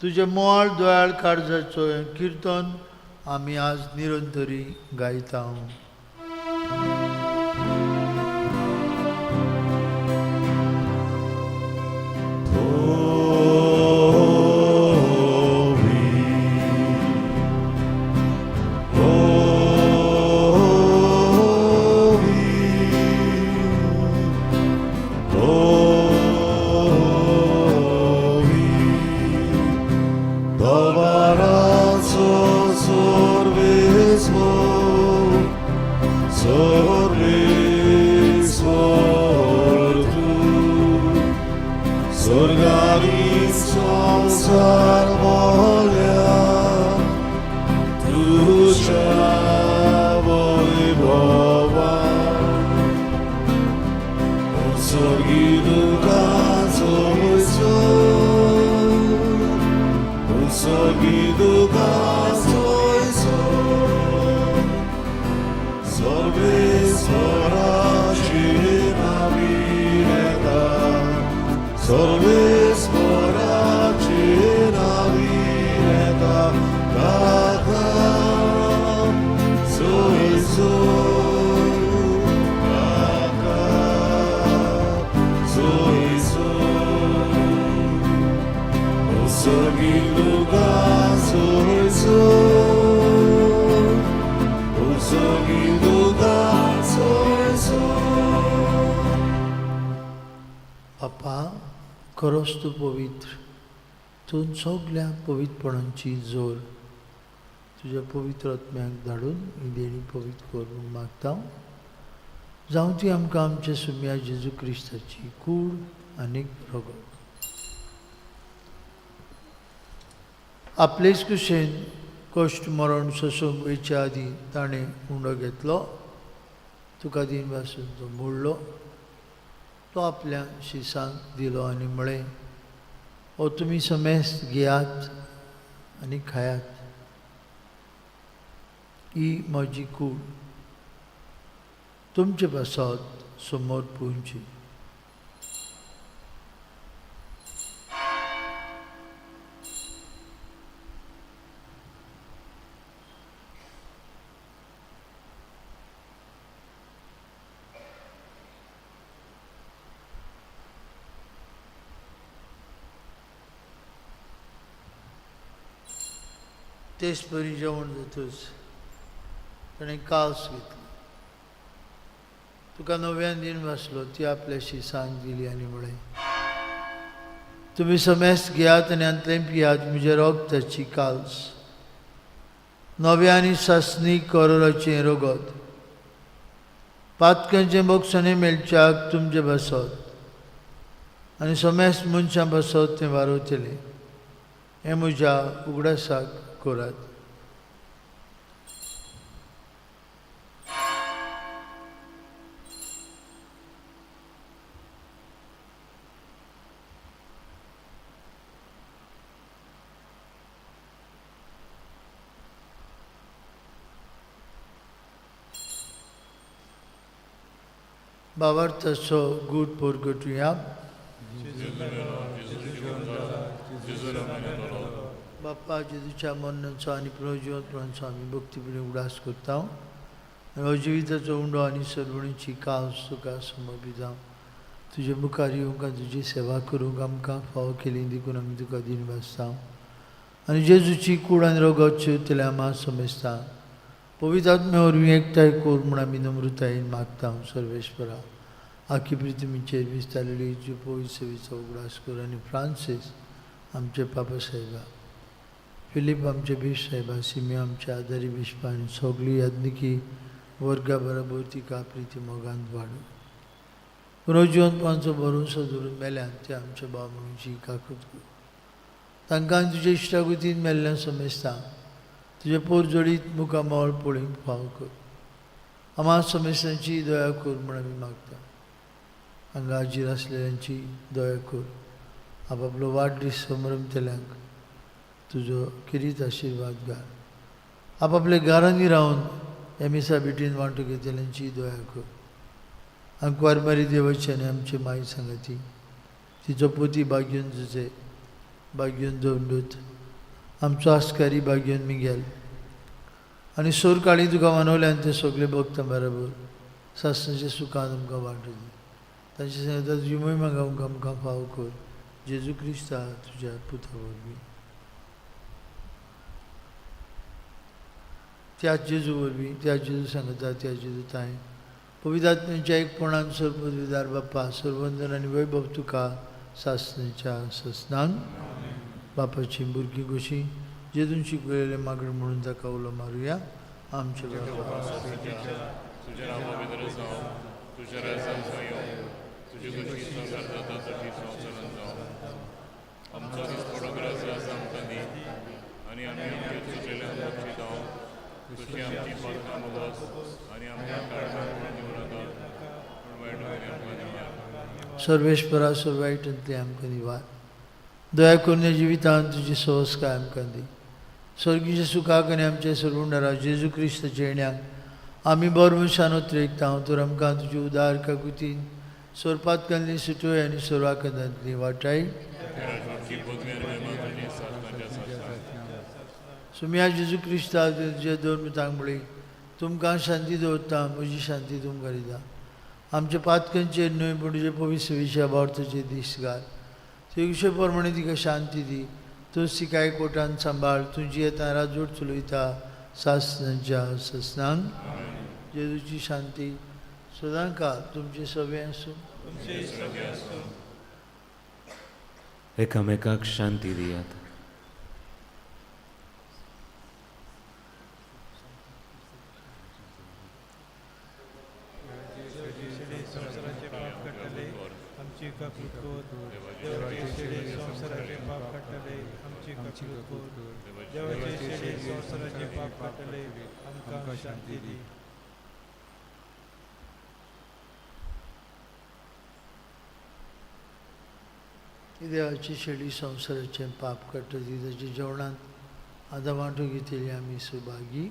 तुज्या मोवाळ दोयाळ काळजाचो हें किर्तन आमी आज निरंतरी गायता. बापा, खरोच तूं पवित्र, तूं सगल्या पवित्रपणाची जोर तुज्या पवित्र आत्म्याक धाडून ही देणी पवित्र कर म्हूण मागता. जावं ती आमकां आमच्या सुम्या जेजू क्रिस्ताची कूड आनी रगत. आपलेच कुशेन कश्ट मरण सोसूंक वयचे आदीं ताणें उंडो घेतलो, तुका दीन भासून तो मोडलो, तो आपल्या शिसांक दिलो आनी म्हळें, हो तुमी समेस्त घेयात आनी खायात, ही म्हजी कूड तुमचे पासत समोर पुंची. तेच परी जेवण जातच ताणें कास घेतली, तुका नव्यान दीन वाचलो, ती आपल्या शिसांक दिली आनी म्हळें, तुमी समेस्त घेयात आनी हांतलें पियात, म्हज्या रगताची काल्स, नव्या आनी सासणी करोराचें रगत, पातकांचें बोगसणें मेळच्याक तुमचे बसत आनी समेस्त मनशां बसत तें वारवतलें, हें म्हज्या उगडासाक करात. भावार्थाचो गूट परगटुया. बाप्पा जेजूच्या मरणाचो आनी पुनर्जिवंतपणाचो आमी भक्तीपणी उगडास करता आनी हो जिविताचो उंडो आनी सर्वणीची कास तुका समर्पिता. तुजे मुखार येवंक आनी तुजी सेवा करूंक आमकां फावो केली देखून आमी तुका दीन भासता आनी जेजूची कूड आनी रगत शिवतले आमा समजता. पवित्र आत्म्या वरवीं एकठांय कर म्हूण आमी नम्रतायेन मागता. सर्वेश्वरा, आखी पृथ्वीचेर विस्तारलेली तुजे पवित्र सेवेचो उगडास कर आनी फ्रांसीस आमचे पापा साहेबा, फिलीप आमचे बीश साहेबा, सिमियो आमचे आदारी बिश्पा आनी सगळी याज्ञिकी वर्गा बराबर तिका प्रिती मोगांत वाडू. पुनर्जिवंतपणाचो भरोसो धरून मेल्यान ते आमच्या भाव म्हणून काकूत कर. तांकां तुजे इश्टागतीन मेल्ल्यान समजता. तुजे पोर जोडीत मुखामळ पळोवंक फाव कर. आम्हा समस्यांची दया कर म्हूण आमी मागता. हांगा हाजीर आसलेल्यांची दया कर. आपापलो वाडदीस समरमतल्यांक तुजो किरीत आशिर्वाद घाल. आपापल्या घरांनी रावन ह्या मिसा भेटीन वांटो घेतल्यांची दया कर. आंकवार देवाची आनी आमची माई सांगाती, तिचो पोती बागयोन जुजे, बागयोन दवंडूत, आमचो आस्कारी बागयोन मिगेल आनी सोर काळी तुका मानवल्यान ते सगळे भक्तां बराबर सासणाच्या सुखान आमकां वांटो दी. तांचे सांगता तुजी मोहिमा गावंक आमकां फाव कर. जेजू क्रिस्ता तुज्या पुता वरवीं, त्याच जेजू वरवीं, त्याच जेजू सांगता, त्या जेजू ताय पवित्र आत्म्याच्या एकपणान सर्वपदवीदार बाप्पा, सर्वंदन आनी वैभव तुका सासणाच्या ससनान. बापाची भुरगीं कशी जेजून शिकयलेलें मागणें म्हणून ताका उलो मारुया. आमचे बापा, तुजें नांव पवित्र जावं, तुजें राज्य येवं, तुजी खुशी संवसार जाता तशी संवसारांत जावं. आमचो दिसपडो ग्रास आज आमकां दी आनी आमी आमचे चुकलेल्यांक बक्षिता तशी आमची पातकां मोगस आनी आमकां कारणां पडून दिवं नाका, पूण वायट आमकां निवार. सर्वेश्वरा, सर्व वायटांतली आमकां निवार. दया करून ह्या जिवितांत तुजी संस्कार आमकां दी. स्वर्गीच्या सुखाक आनी आमच्या सर्वुंडरा जेजू क्रिस्ताच्या येण्याक आमी बरो मनशान उतरेकता. तर आमकां तुजी उदार काकुतीन सोरपातकांतली सुटोय आनी सोरवाकंदांतली वाटाय. सुम्या जेजू क्रिस्ता तुज्या दोन मितांक म्हळी, तुमकां शांती दवरता, म्हजी शांती तुमकां दिता. आमच्या पातकांचेर न्हय पूण तुजे पवित्र विशया भावार्थाचेर दीस घाल. तुजे प्रमाणे तिका शांती दी. तूं तिका कोटान सांबाळ. तुजी येता राजवट चलयता सासणाच्या ससनांक. जेजूची शांती सदां काळ तुमचे सगळें आसूं. एकामेकाक शांती दियात. देवाची शेळी संवसाराचें पाप काडटा ती ताच्या जेवणांत आतां वांटून घेतली आमी सुभागी.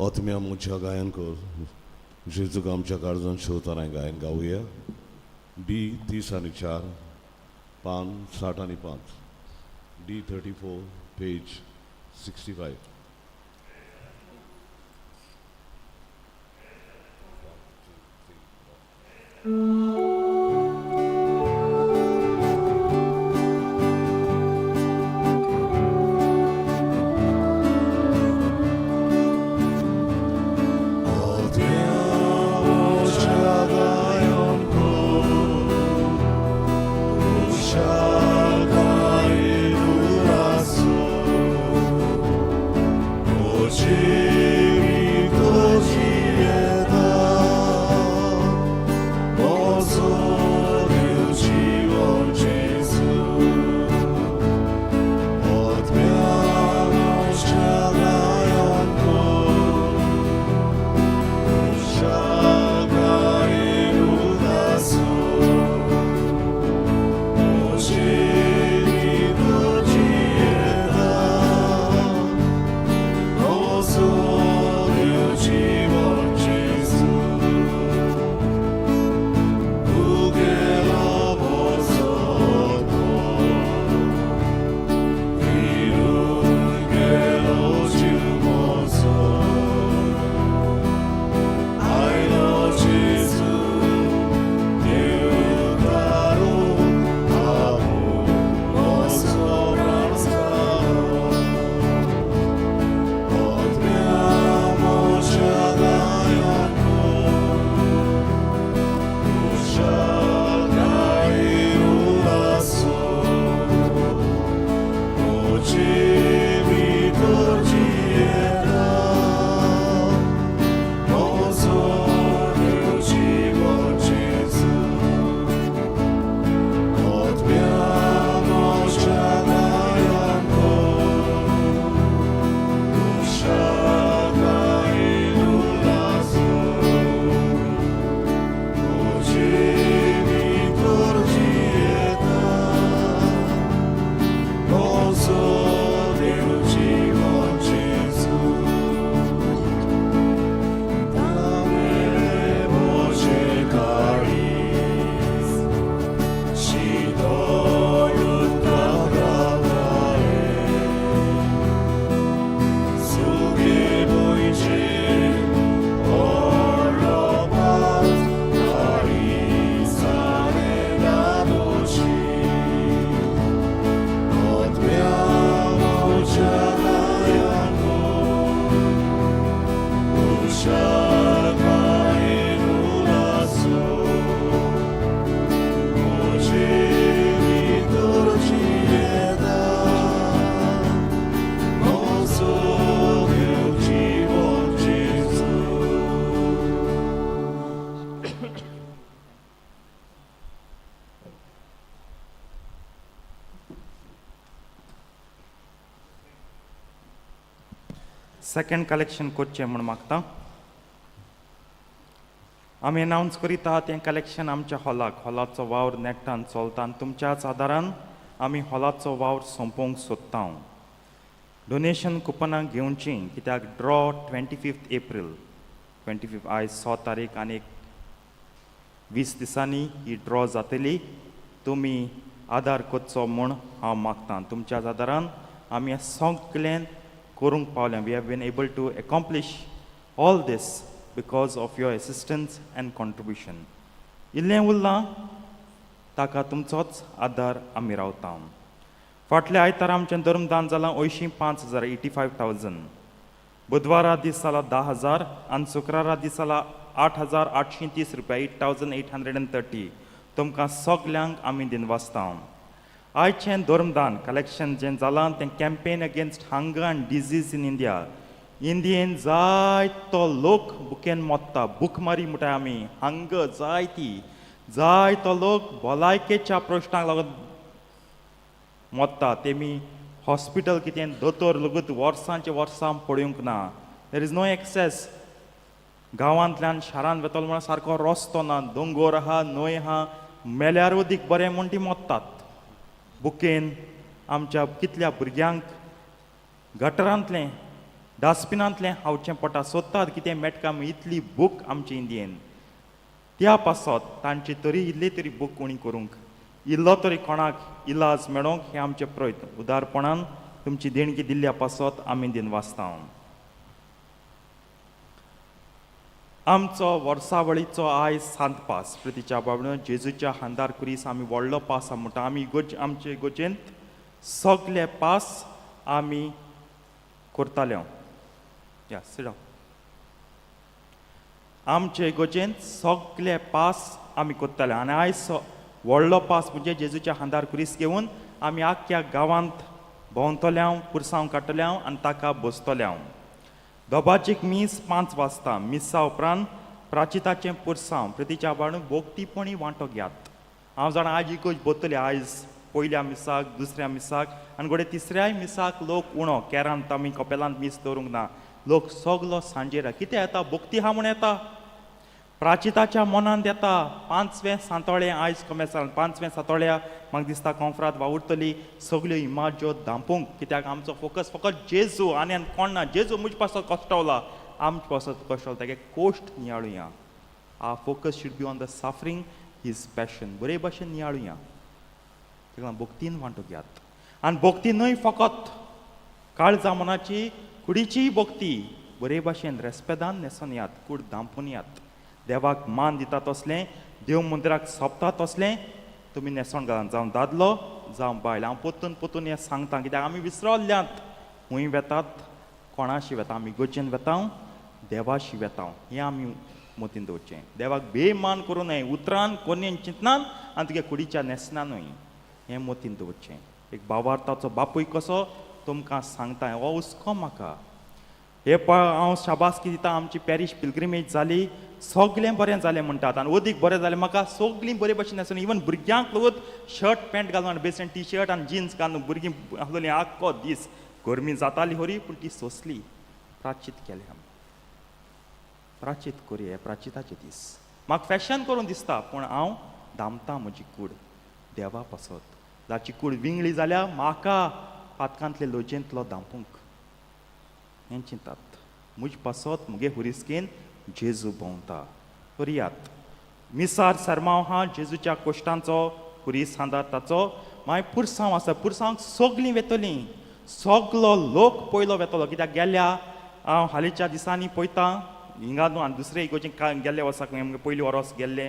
आत्म्या म्हज्या गायन कर जेजूक आमच्या काळजान शिवताना गायन गावया. बी 30 आनी 4. पान 65, D 34, page 65. Second collection करचें म्हूण मागता. आमी अनावन्स करीता तें कलेक्शन आमच्या हॉलाक, हॉलाचो वावर नेट्टान चलता आनी तुमच्याच आदारान आमी हॉलाचो वावर सोंपोवंक सोदता. डोनेशन कुपनां घेवचीं कित्याक ड्रॉ 25 एप्रील, 25 आयज 100 तारीख आनी 20 दिसांनी ही ड्रॉ जातली. तुमी आदार करचो म्हूण हांव मागता. तुमच्याच आदारान आमी हें सगळें करूंक पावल्या. We have been able to accomplish all this because of your assistance and contribution. इल्लें उरलां ताका तुमचोच आदार आमी रावता. फाटल्या आयतारा आमचें धर्मदान जालां 85,000, 85,000. बुधवारा दीस जाला 10,000 आनी शुक्रारा दीस जाला 8,830 रुपया, 8,830. तुमकां सगल्यांक आमी दिनवासता. आयचें धर्मदान कलेक्शन जें जालां तें campaign against hunger and disease in India. इंडियेन जायतो लोक बुकेन मोत्ता, भूकमारी म्हणटाय आमी, हंगर जायती, जायतो लोक भलायकेच्या प्रश्नाक लागून मोत्ता. तेमी हॉस्पिटल कितें दोतोर लगूत वर्सांचे वर्सां पळोवंक ना. There is no access. गांवांतल्यान शारांत वेतलो म्हणल्यार सारको रस्तो ना, दोंगोर आहा, न्हंय आहा, मेल्यार उदीक बरें म्हूण ती मोत्तात. बुकेन आमच्या कितल्या भुरग्यांक गटरांतलें डस्टबिनांतलें खावचें पडटा, सोदतात कितें मेटका इतली भूक आमची इंडियेन. त्या पासत तांची तरी इल्ली तरी भूक उणी करूंक इल्लो तरी कोणाक इलाज मेळोंक हें आमचें प्रयत्न. उदारपणान तुमची देणगी दिल्ल्या पासत आमी दिनवासता. आमचो वर्सावळीचो आयज सांत पास प्रितीच्या बाबणो जेजूच्या हांदार कुरीस आमी व्हडलो पास म्हणटा. आमी इगोज आमचे इगोजेंत सगले पास आमी करताले. या सिड. आमचे इगोजेंत सगले पास आमी करताले आनी आयज व्हडलो पास म्हणजे जेजूच्या हांदार कुरीस घेवन आमी आख्ख्या गांवांत भोंवतले हांव, पुरसांव काडटले हांव आनी ताका बसतले हांव. दोबाजीक मीस 5 वाजता. मिसा उपरांत प्राचिताचें पुरसांव प्रितीच्या बाणू भोगतीपणी वांटो घेयात. हांव जाणा आयज इगोज बतली आयज पयल्या मिसाक, दुसऱ्या मिसाक आनी घडये तिसऱ्याय मिसाक लोक उणो केरांत आमी कपेलांत मीस दवरूंक ना. लोक सगलो सांजेर कितें येता भोगती आहा म्हूण येता, प्राचिताच्या मनांत येता. 5वें सांतोळें आयज कमेसाल 5वें सांतोळ्या म्हाका दिसता कोंफ्रात वावुरतली सगल्यो इमाज्यो धांपूंक, कित्याक आमचो फोकस फकत जेजू आनी आनी कोण ना. जेजू म्हजे पासत कश्टवला, आमचे पासत कश्टवला, तागे cost नियाळुया. Our focus should be on the suffering, his passion. बरे भाशेन नियाळुया. ताका भक्तीन वांटो घेयात. आनी भक्ती न्हय फकत काळजा मनाची कुडीचीय भक्ती बरे भाशेन रेस्पेदान न्हेसोन यात, कूड धांपून यात. देवाक मान दिता तसलें, देव मंदिराक सोंपता तसलें तुमी न्हेसण घालात, जावं दादलो जावं बायल. हांव पोतून पोतून हें सांगता कित्याक आमी विसरल्यात. खूंय वेतात, कोणाशी वेता, आमी इगर्जेन वेता, देवाशी वेता, हें आमी मतीन दवरचें. देवाक बेमान करूं नये उतरान, कोन्येन, चिंतनान आनी तुगे कुडीच्या न्हेसणानूय, हें मतीन दवरचें. एक बावार्थाचो बापूय कसो तुमकां सांगता, हो हुस्को म्हाका. हे पळय हांव शाबासकी दिता, आमची पॅरीश पिलग्रिमेज जाली, सगळें बरें जालें म्हणटात आनी अदीक बरें जालें म्हाका सगळीं बरे भशेन आसून इवन भुरग्यांक लेगीत शर्ट पॅन्ट घालून आनी बेसन टी शर्ट आनी जिन्स घालून भुरगीं आसलोलीं आख्खो दीस. गरमी जाताली खरी पूण ती सोंसली. प्राचीत केलें आमी, प्राचीत करुया प्राचिताचे दीस. म्हाका फॅशन करून दिसता पूण हांव दामता म्हजी कूड देवा पासत. जाची कूड विंगळी जाल्यार म्हाका पातकांतले लोजेंतलो दामपूंक हें चिंतात. म्हज पासत मुगे हुरिस्केन जेजू भोंवता. करयात मिसार सरमाव हा जेजूच्या कोश्टांचो हुरीस हांदार ताचो. मागीर पुरसांव आसा, पुरसांव सगलीं वेतलीं, सगलो लोक पयलो वेतलो. कित्याक गेल्या हांव हालींच्या दिसांनी पळयता हिंगा न्हू आनी दुसरे इगोर्जेन गेल्ले वर्साक पयलीं वरोस गेल्ले,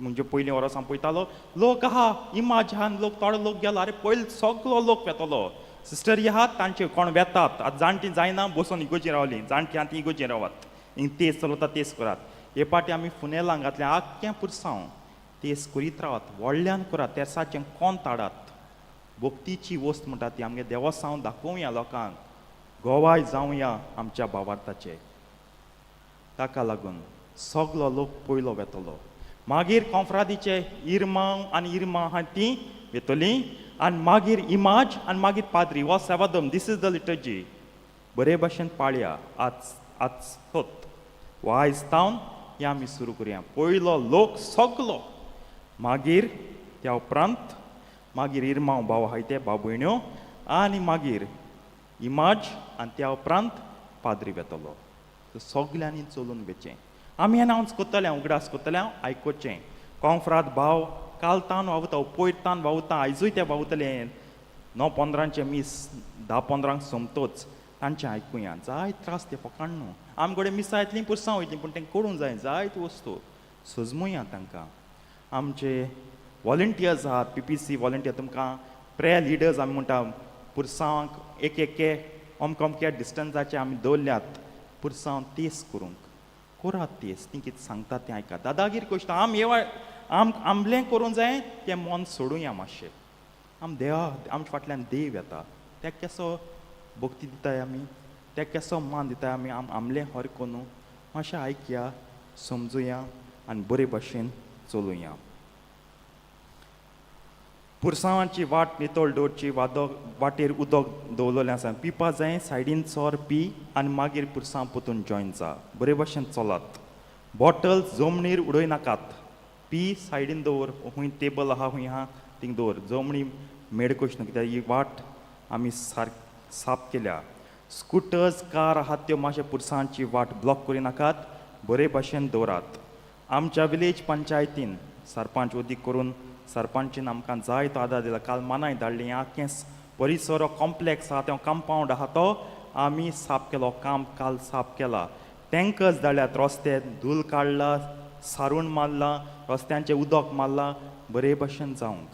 म्हणजे पयलीं वरोस हांव पळयतालो लोक आहा इमाज आहा लोक थोडो लोक गेलो. आरे पयलो सगलो लोक वेतलो. सिस्टर आहात तांचे कोण वेतात आतां जाणटीं जायना बसून इगोर्जेन रावलीं, जाणटीं आहा तीं इगोर्जेन रावात, हिंग तेज चलता तेज करात. हे पाटी आमी फुनेलां घातलें आख्खें पुरसांव तेज करीत रावात, व्हडल्यान करात, तेरसाचें कोण ताडात. भक्तीची वस्त म्हणटा ती आमगे देवसांव दाखोवया लोकांक, गोवाय जावया आमच्या भावार्थाचे. ताका लागून सगलो लोक पयलो वेतलो. मागीर कोंफ्रादीचे इरमांव आनी इरमां आहा तीं वेतलीं आनी मागीर इमाज आनी मागीर पाद्री हो सेवादम. This is the liturgy. बरे भाशेन पाळया. आज आज सोत हो आयज तावन हें आमी सुरू करुया. पयलो लोक सगलो, मागीर त्या उपरांत मागीर इरमांव भाव आहाय ते भाव भयण्यो आनी मागीर इमाज आनी त्या उपरांत पाद्री वेतलो. सगल्यांनी चलून वेचें. आमी अनावन्स करतले, उगडास करतले, आयकुचें. कोंफ्राद भाव काल तान वावता, पयर तान वावता, आयजूय ते वावतले. 9:15 मीस 10:15 सोमतोच तांचें आयकुया. जायत त्रास ते फकाण न्हू. आम कडेन मिसां येतलीं, पुरसां वयतलीं, पूण तें करूंक जाय जायत वस्तू सजमुया तांकां. आमचे वॉलंटियर्स आहात, PPC volunteer, तुमकां प्रेयर लिडर्स आमी म्हणटा. पुरसांवांक एक एके अमके अमक्या डिस्टन्साचे आमी दवरल्यात पुरसांव तेस करूंक. करात तेस, ती कितें सांगता तें आयकात. दादागीर कश्ट आम येवा आम आमलें करूंक जाय तें मन सोडुया मातशें. आम देवा आमच्या फाटल्यान देव येता, तेका केसो भक्ती दिताय आमी, तेका केसो मान दिताय आमी. आम आमलें हर करून मातशें आयकया, समजुया आनी बरे भाशेन चलुया. पुरसांवाची वाट नितळ दवरची, वादक वाटेर उदक दवरलेलें आसा, पिवपा जाय सायडीन सोर पी आनी मागीर पुरसांव पोतून जॉयन जा. बरे भाशेन चलात. बॉटल जमनीर उडय नाकात, पी सायडीन दवर, खूंय टेबल आहा खूंय आहा थिंग दवर, जमनी मेड कशी न्हू, कित्याक ही वाट आमी सारकी साफ केल्या. स्कुटर्स कार आहात त्यो मातशे पुरसांची वाट ब्लॉक करिनाकात, बरे भाशेन दवरात. आमच्या विलेज पंचायतीन सरपंच उदीक करून सरपंचीन आमकां जाय तो आदार दिला. काल मानाय धाडली. आख्खें परिसर कॉम्प्लेक्स आहा, तो कंपावंड आहा तो आमी साफ केलो. काम काल साफ केला. टँकर्स धाडल्यात. रस्ते धूल काडला, सारून मारला, रस्त्यांचें उदक मारला. बरे भशेन जावंक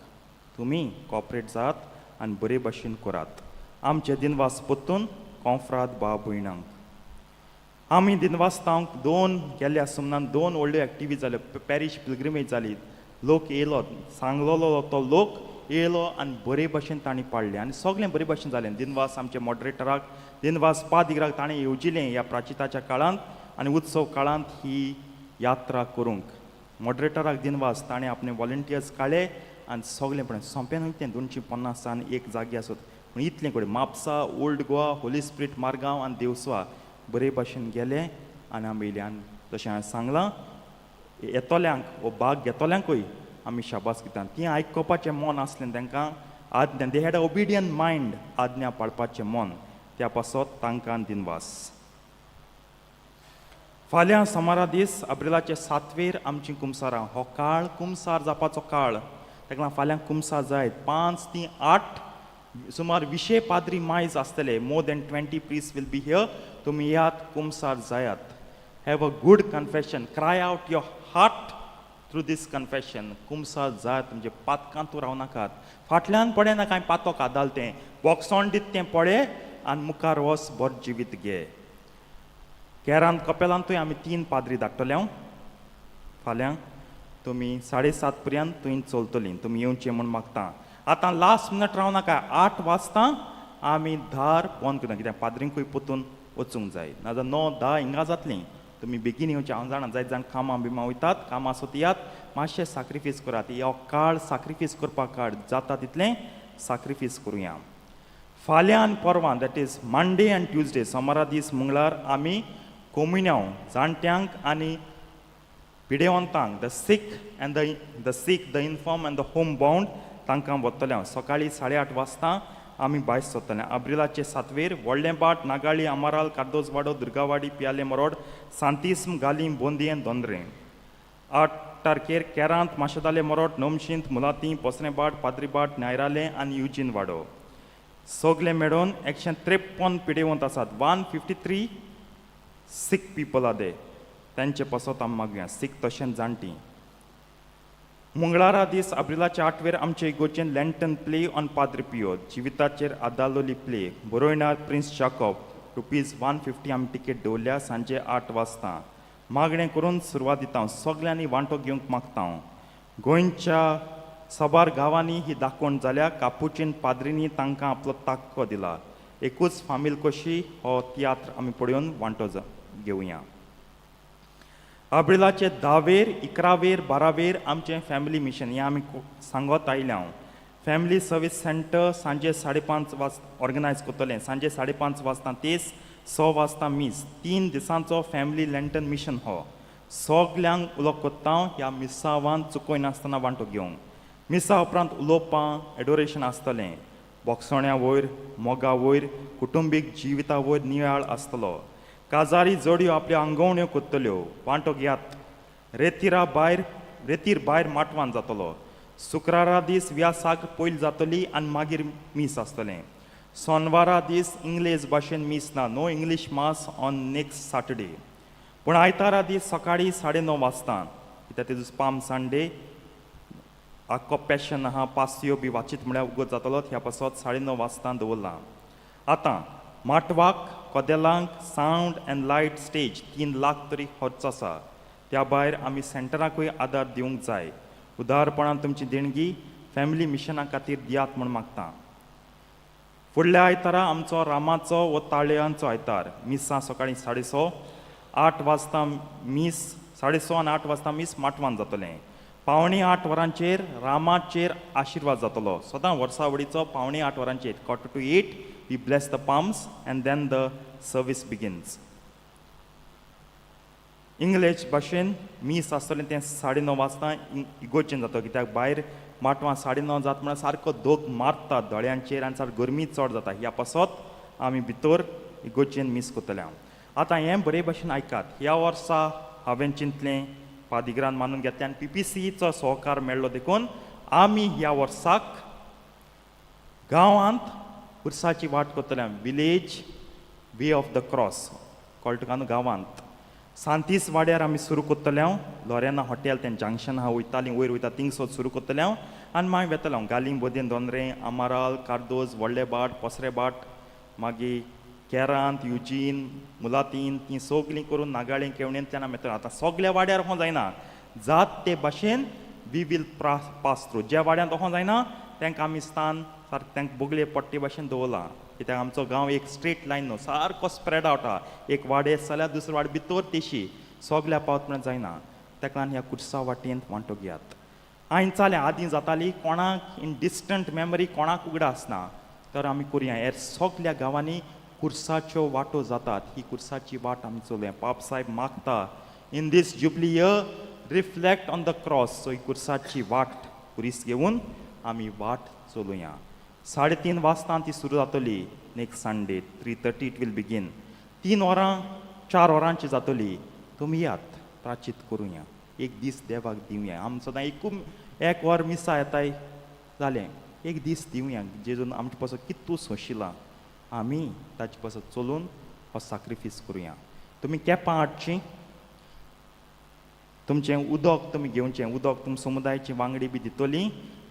तुमी कॉपरेट जात आनी बरे भशेन करात. आमचे दिनवास परतून कोंफ्राद भाव भयणांक आमी दिनवासतांक. दोन गेल्ल्या सुमनान दोन व्हडल्यो एक्टिविटी जाल्यो. पॅरीश पिलग्रिमेज जाली. लोक येयलो, सांगलोलो तो लोक येयलो आनी बरे भशेन तांणी पाडलें आनी सगळें बरे भशेन जालें. दिनवास आमचे मॉडरेटराक, दिनवास पादिगराक. ताणें येवजिलें ह्या प्राचिताच्या काळांत आनी उत्सव काळांत ही यात्रा करूंक. मॉडरेटराक दिनवास, ताणें आपले वॉलंटियर्स काडले आनी सगळें पळय सोंपें न्हय तें. 250 आनी एक जागे आसत पूण इतलें कडेन म्हापसा, ओल्ड गोवा, होली स्पिरीट, मारगांव आनी देवसवा बरे भशेन गेले आनी आमी येयले. आनी तशें हांवें सांगलां, येतल्यांक वो भाग घेतल्यांकूय आमी शाबास दिता. तीं आयकुपाचें मन आसलें तांकां, आज्ञा, they had a obedient mind, आज्ञा पाळपाचें मन, त्या पासत तांकां दिनवास. फाल्यां सोमारा दीस एप्रिलाचे 7वेर आमची कुमसारां. हो काळ कुमसार जावपाचो काळ. ताका लागून फाल्यां कुमसार जायत 5 ते 8 सुमार विशे पाद्री मायज आसतले. More than 20 priest will be here. तुमी यात, कुमसार जायात. Have a good confession. Cry out your heart through this confession. कुमसार जायात. तुमचे पातकांतू रावनाकात, फाटल्यान पडे ना कांय. पातक आदाल तें बोगसोण दित तें पळय आनी मुखार वच, बरो जिवीत घे. केरांत कपेलांतूय आमी तीन पाद्री धाडटले हांव फाल्यां. तुमी 7:30 पर्यंत थंय चलतलीं. तुमी येवचें म्हूण मागता. आतां लास्ट मिनट राव नाका. 8 वाजता आमी दार बंद करता, कित्याक पाद्रींकूय परतून वचूंक जाय. नाजाल्यार 9, 10 हिंगा जातलीं. तुमी बेगीन येवचें. हांव जाणा, जायत जाण कामां बिमां वयतात. कामां सोदयात, मातशें साक्रिफीस करात. हो काळ साक्रिफीस करपाक काळ. जाता तितलें साक्रिफीस करुया. फाल्यां आनी परवां, that is Monday and Tuesday, सोमारा दीस मंगळार आमी कोमुन्यांव जाणट्यांक आनी पिडेवंतांक, the sick, the infirm and the home bound, तांकां वतले हांव. सकाळीं 8:30 वाजता आमी भायर सरतले. आब्रिलाचे 7वेर व्हडलें बाट, नागाळी, आमाराल, कार्दोजवाडो, दुर्गावाडी, पियाले, मरोड, सांतिस्म, गालीम, बोंदियें, दोंद्रें. 8 तारखेर केरांत, माशेदाले, मरोड, नमशींत, मुलाती, पोसरेबाट, पाद्रीबाट, नायरालें आनी युजीन वाडो. सगळे मेळून 153 पिडेवंत आसात. 153 sick people are there. तांचे पासत आमी मागया, सीक तशेंच जाणटी. मंगळारा दीस आब्रिलाच्या 8वेर आमचे इगोर्जेन लॅन्टन प्ले ऑन पाद्री पियो, जिविताचेर आदारलोली प्ले. बरोयणार प्रिन्स जाकॉब. ₹150 आमी टिकेट दवरल्या. सांजे 8 वाजता मागणें करून सुरवात दिता हांव. सगल्यांनी वांटो घेवंक मागता हांव. गोंयच्या साबार गांवांनी ही दाखोवण जाल्या. कापुचीन पाद्रींनी तांकां आपलो ताक्को दिला. एकूच फामील कशी हो तियात्र आमी पळोवन वांटो घेवया. आब्रिलाचे 10वेर, 11वेर, 12वेर आमचें फॅमिली मिशन. हें आमी सांगत आयल्या हांव. फॅमिली सर्वीस सेंटर सांजे 5:30 वाज ऑर्गनायज करतलें. सांजे 5:30 वाजता तेस, 6 वाजता मीस. 3 दिसांचो फॅमिली लॅन्टन मिशन हो. सगल्यांक उलो कोत्ता हांव ह्या मिसावान चुकयनासतना वांटो घेवंक. मिसा उपरांत उलोवपां, एडोरेशन आसतलें. बोगसोण्या वयर, मोगा वयर, कुटुंबीक जिविता वयर नियाळ आसतलो. काजारी जोडयो आपल्यो आंगवण्यो कोत्तल्यो. वांटो घेयात. रेतिरा भायर, रेतीर भायर माटवान जातलो. शुक्रारा दीस व्यासाक पयली जातली आनी मागीर मीस आसतलें. सोनवारा दीस इंग्लेज भाशेन मीस ना. No English mass on next Saturday. पूण आयतारा दीस सकाळीं 9:30 वाजता, कित्याक ते दीस पाम संडे, आख्खो पॅशन आहा, पासयो बी वाचीत म्हळ्यार उगत जातलो. ह्या पासत 9:30 वाजता दवरलां. आतां माटवाक, कदेलांक, sound and light, stage 3 lakh तरी खर्च आसा. त्या भायर आमी सेंटराकूय आदार दिवंक जाय. उदारपणान तुमची देणगी फॅमिली मिशना खातीर दियात म्हूण मागता. फुडल्या आयतारा आमचो रामाचो वो ताळयांचो आयतार. मिसां सकाळीं 6:30, 8 वाजता मीस. 6:30 आनी 8 वाजता मीस माटवान जातलें. 7:45 वरांचेर रामाचेर आशिर्वाद जातलो. सदां वर्सावडीचो 7:45 वरांचेर, 7:45, we bless the palms and then the service begins. English भाशेन मीस आसतलें तें 9:30 वाजता इगोर्जेन जाता, कित्याक भायर माटवां 9:30 जाता म्हळ्यार सारको धोक मारता दोळ्यांचेर आनी सारको गरमी चड जाता. ह्या पासत आमी भितर इगोर्जेन मीस करतले हांव. आतां हें बरे भशेन आयकात. ह्या वर्सा हांवें चिंतलें, पादिगरान मानून घेतलें आनी पीपीसीचो सहकार मेळ्ळो देखून आमी ह्या वर्साक गांवांत खुर्साची वाट करतले, village way of the cross. कळटा तुका न्हू? गांवांत सांतीस वाड्यार आमी सुरू करतले हांव. लोरेना हॉटेल तें जंक्शन आहा, वयतालीं वयर वयता थिंगसोच सुरू करतले हांव आनी मागीर वेतले हांव गालीं बोदेन दोंदरें, आमाराल, कार्दोज, व्हडले बाट, पसरे बाट, मागीर केरांत, युजीन, मुलातीन, तीं सगलीं करून नागाळें केवणेंतल्यान आमी येतले. आतां सगल्या वाड्यार वचों जायना, जात ते भाशेन we will pass through. ज्या वाड्यांत वचों जायना तांकां आमी स्थान सारकें तांकां बोगले पट्टे भाशेन दवरलां, कित्याक आमचो गांव एक स्ट्रेट लायन न्हू, सारको स्प्रेड आवट आहा. एक वाडे जाल्यार दुसरो वाड भितर, तेशी सगल्या पावत म्हणल्यार जायना. ताका लागून ह्या कुर्सा वाटेंत वांटो घेयात. हांवें चालें आदीं जाताली, कोणाक इन डिस्टंट मेमरी कोणाक उगडास ना, तर आमी करुया. हेर सगल्या गांवांनी कुर्साच्यो वाटो जातात, ही कुर्साची वाट आमी चलोया. पाप साहेब मागता, in this jubilee year reflect on the cross. So ही कुर्साची वाट कुरीस घेवन आमी वाट चलोया. 3:30 वाजता ती सुरू जातली. Next Sunday 3:30 it will begin. 3 वरां 4 वरांची जातली. तुमी यात, प्राचीत करुया, एक दीस देवाक दिवया. आमी सदां एकूम एक वर मिसा येताय जालें, एक दीस दिवया. जेजून आमचे पासत कितू सोंशिलां, आमी ताचे पासत चलून हो साक्रिफीस करुया. तुमी केपां हाडचीं, तुमचें उदक तुमी घेवचें, उदक तुम समुदायाची वांगडी बी दितली.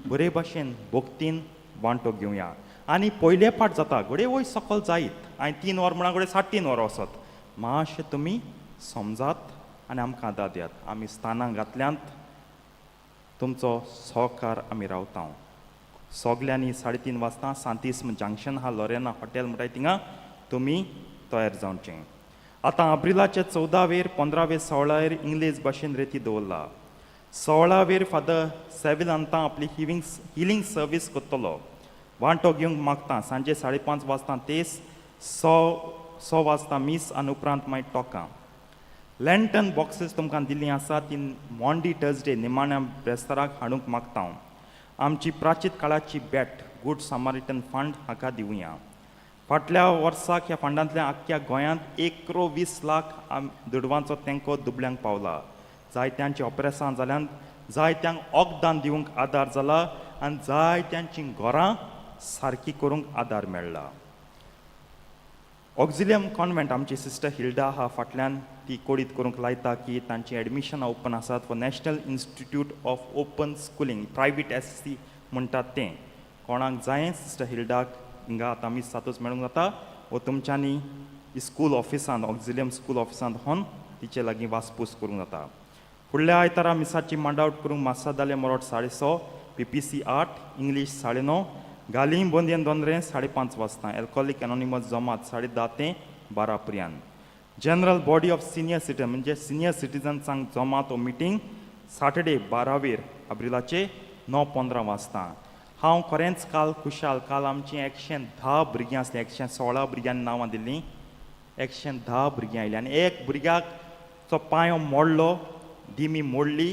बरे भाशेन भक्तीन वांटो घेवया. आनी पयले पाट जाता घडये वयर सकल जायत, हांवें 3 वर म्हणा, घडये 3.5 वरां वचत. मातशें तुमी समजात आनी आमकां आदार दियात. आमी स्थानां घातल्यांत, तुमचो सहकार आमी रावता. सगल्यांनी 3:30 वाजता सांतीस जंक्शन आहा, लोरेना हॉटेल म्हणटाय, थिंगा तुमी तयार जावचें. आतां आब्रिलाचे 14वेर, 15वेर, 16वेर इंग्लीश भाशेन रेती दवरला. 16वेर फादर सेविल अंता आपली हिवींग हिलींग सर्वीस करतलो. वांटो घेवंक मागता. सांजे 5:30 वाजता तेस, 6 वाजता मीस आनी उपरांत मागीर टोकां. लॅन्टन बॉक्सीस तुमकां दिल्लीं आसा, ती मॉन्डी थर्सडे निमाण्या बेस्ताराक हाडूंक मागता हांव. आमची प्राचीत काळाची भेट गूड सामारिटन फंड हाका दिवया. फाटल्या वर्साक ह्या फंडांतल्यान आख्ख्या गोंयांत 1 क्रो 20 लाख दुडवांचो तेंको दुबल्यांक पावला. जायत्यांची ऑपरेसां जाल्यान, जायत्यांक वखदां दिवंक आदार जाला आनी जायत्यांचीं घरां सारकी करूंक आदार मेळ्ळा. ऑक्झिलियम कॉन्वेंट, आमची सिस्टर हिल्डा आहा फाटल्यान, ती कोडीत करूंक लायता की तांची एडमिशनां ओपन आसात for National Institute of Open Schooling, private SSC म्हणटात तें. कोणाक जाय, सिस्टर हिल्डाक हिंगा आतां आमी सातूच मेळूंक जाता वो तुमच्यांनी स्कूल ऑफिसांत, ऑक्झिलियम स्कूल ऑफिसांत होन तिचे लागीं वासपूस करूंक जाता. फुडल्या आयतारा मिसाची मांडावट करूंक मासादाले मोरोट 6:30, PPC 8, English 9:30, गालीं बोंदयन दोंदरें 5:30 वाजता, एल्कोहोलीक एनोनिमस जमात 10:30 ते 12 पर्यंत. General body of senior citizen म्हणजे सिनियर सिटीजन्सांक जमात हो मिटींग सॅटर्डे 12वेर अब्रिलाचे 9:15 वाजता. हांव खरेंच काल खुशाल. काल आमचीं 110 भुरगीं आसलीं. 116 भुरग्यांनी नांवां दिल्लीं, 110 भुरगीं आयलीं आनी एक भुरग्याक चो पांय मोडलो, दिमी मोडली,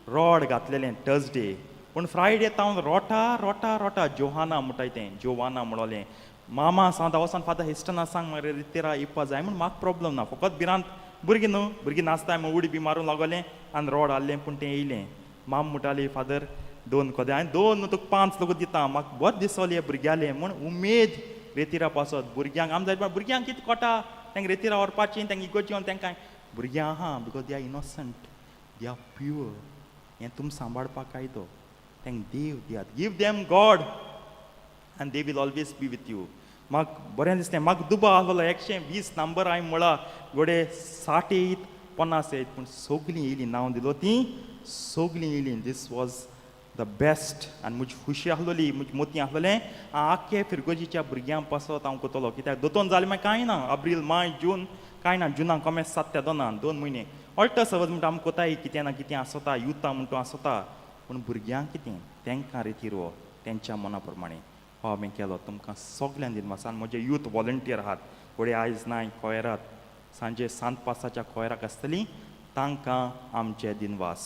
रॉड घातलेलें थर्सडे, पूण फ्रायडे तावन रोटा रोटा रोटा. जोहाना म्हणटाय तें, जोवाना म्हणलें, मामा सांगता वचोन फादर हेस्टना सांग मरे, रितेरा येवपा जाय म्हूण. म्हाका प्रॉब्लम ना, फकत भिरांत, भुरगीं न्हू, भुरगीं नाचताय म्हूण उडी बी मारूंक लागोलें आनी रॉड आहलें, पूण तें येयलें. माम म्हणटाली, फादर दोन कोदे, हांवें दोन न्हू, तुका पांच लोक दिता. म्हाका बरें दिसोलें हे भुरग्यालें म्हूण उमेद रेतिरा पासत भुरग्यांक. आम जाय भुरग्यांक कितें कोटा, तांकां रेतिरा व्हरपाची, तांकां इगोर्जी येवन तांकां. भुरग्यां आहा because they are innocent, they are pure. हें तुमी सांबाळपाक कायदो. तांकां देव दियात, give them God and they will always be with you. म्हाका बरें दिसलें. म्हाका दुबाव आहलोलो, 120 नंबर हांवें म्हळा, घोडे 60 येयत, 50 येयत, पूण सगलीं येयलीं. नांव दिलो तीं सगलीं येयलीं. This was the best. आनी म्हजी खुशी आहलोली, म्हजी मोती आहलोलें. हांव आख्खे फिरगोजीच्या भुरग्यां पासत हांव कोतलो, कित्याक दोतोन जालें मागीर कांय ना. अब्रील, मे, जून कांय ना. जुनाक कोमेस सात ते दोना, 2 म्हयने अल्ट समज म्हणटा आमी कोताय, कितें ना कितें आसता, युथा म्हणटा आसता, पूण भुरग्यांक कितें, तांकां रेतीर हो तेंच्या मना प्रमाणे हो हांवें केलो. तुमकां सगल्यांक दिनवास. आनी म्हजे यूथ वॉलंटियर आहात, फुडें आयज नाय कोयरात, सांजे सांत पासाच्या कोयराक आसतली, तांकां आमचे दिनवास.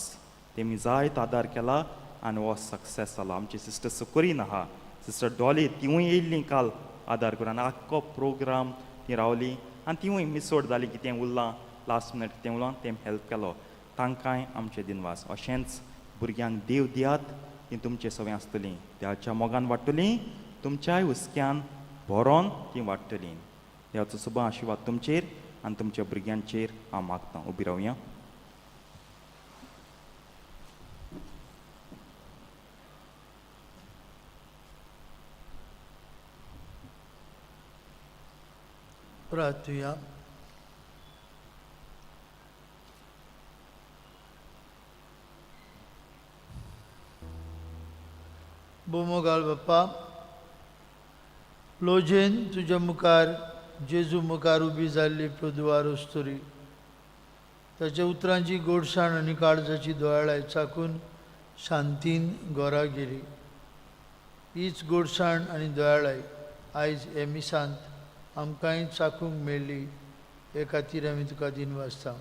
तेमी जायत आदार केला आनी हो सक्सेस जालो. आमची सिस्टर सुकरीन आहा, सिस्टर डॉली, तिवूय येयल्लीं काल आदार करून आनी आख्खो प्रोग्राम ती रावली आनी तिवूय मिसोड जाली, कितें उरलां लास्ट मिनट, कितें उरलां तें हेल्प केलो. तांकांय आमचे दिनवास. अशेंच भुरग्यांक देव दियात. ती तुमचे सवें आसतलीं. देवाच्या मोगान वाडटलीं, तुमच्याय हुस्क्यान भरोन ती वाडटलीं. देवाचो सुबा आशिर्वाद तुमचेर आनी तुमच्या भुरग्यांचेर हांव मागतां. उबी रावया. प्रार्थुया. बोमोगाल बाप्पा, लोजेन तुज्या मुखार जेजू मुखार उबी जाल्ली प्रदुवार अस्तुरी ताच्या उतरांची गोडसाण आनी काळजाची दोळाय चाकून शांतीन घरा गेली. हीच गोडसाण आनी दयाळाय आयज हे मिसांत आमकांय चाकूंक मेळ्ळी हे खातीर आमी तुका दिनवासता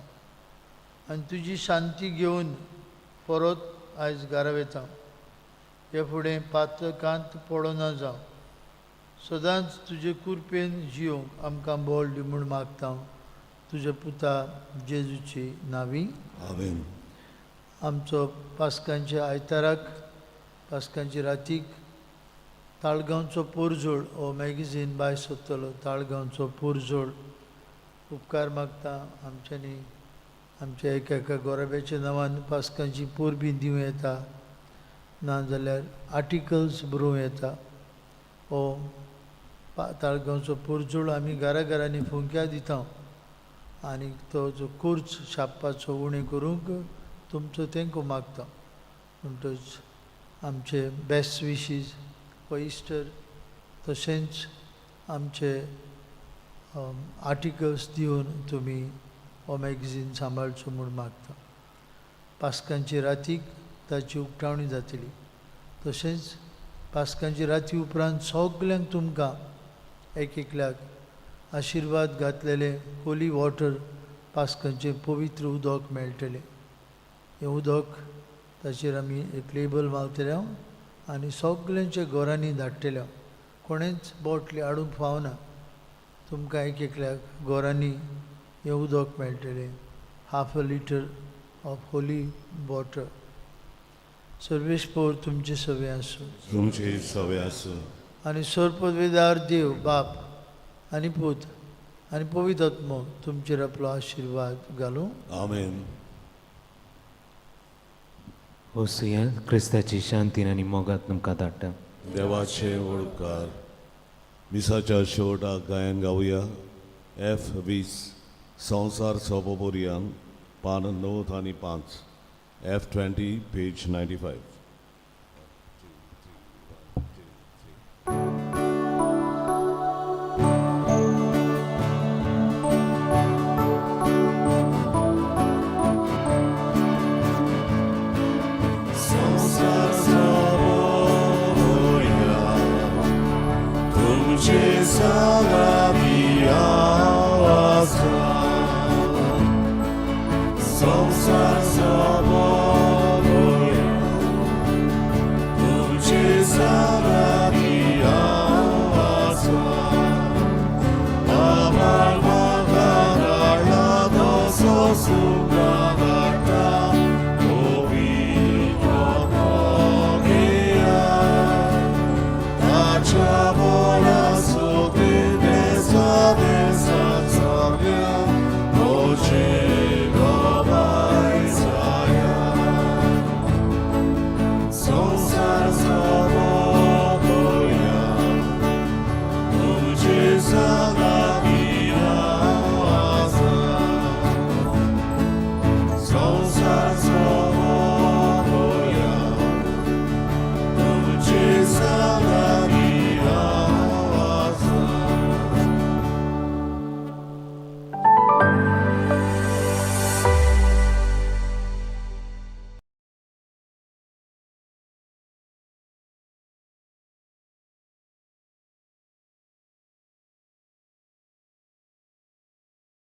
आनी तुजी शांती घेवन परत आयज घरा वेता. हे फुडें पातकांत पडना जावं, सदांच तुजे कुरपेन जियोंक आमकां बळ दी म्हूण मागता तुज्या पुता जेजूची नावी. आमेन. आमचो पास्कांच्या आयताराक पास्कांची रातीक ताळगांवचो पोरजोळ हो मॅगझीन भायर सोदतलो. ताळगांवचो पोरजोळ उपकार मागता आमच्यांनी आमच्या एका एका गोराब्याच्या नांवान पास्कांची परबीं दिवं येता, नाजाल्यार आर्टिकल्स बरोवं येता. हो ताळगांवचो पोरजोळ आमी घरा घरांनी फुंक्या दिता आनी तो जो कोर्च छापपाचो उणें करूंक तुमचो तेंको मागता. म्हणटच आमचे बेस्ट विशीज फॉर इस्टर, तशेंच आमचे आर्टिकल्स दिवन तुमी हो मॅगझीन सांबाळचो म्हूण मागता. पास्कांची रातीक ताची उक्तावणी जातली. तशेंच पास्कांची राती उपरांत सगल्यांक तुमकां एक एकल्याक आशिर्वाद घातलेले होली वॉटर पास्कांचें पवित्र उदक मेळटलें. हें उदक ताचेर आमी एक लेबल मारतले आनी सगल्यांच्या घरांनी धाडटले. कोणेंच बोटली हाडूंक फावना. तुमकां एक एकल्याक घरांनी हें उदक मेळटलें, half a litre of holy water. सर्वेस्पोर तुमचे सवे आसूं. तुमचे सवे आसूं. आनी सर्पवेदार देव बाप आनी पूत आनी पवित्र आत्मो तुमचेर आपलो आशिर्वाद घालूं. आमेन. वसुया क्रिस्ताची शांतीन आनी मोगात तुमकां धाडटा. देवाचे व्हड उपकार. मिसाच्या शेवटाक गायन गावया. एफ 20 संवसार सोपोपोरियान, पान 9 आनी 5, एफ 20 पेज 95.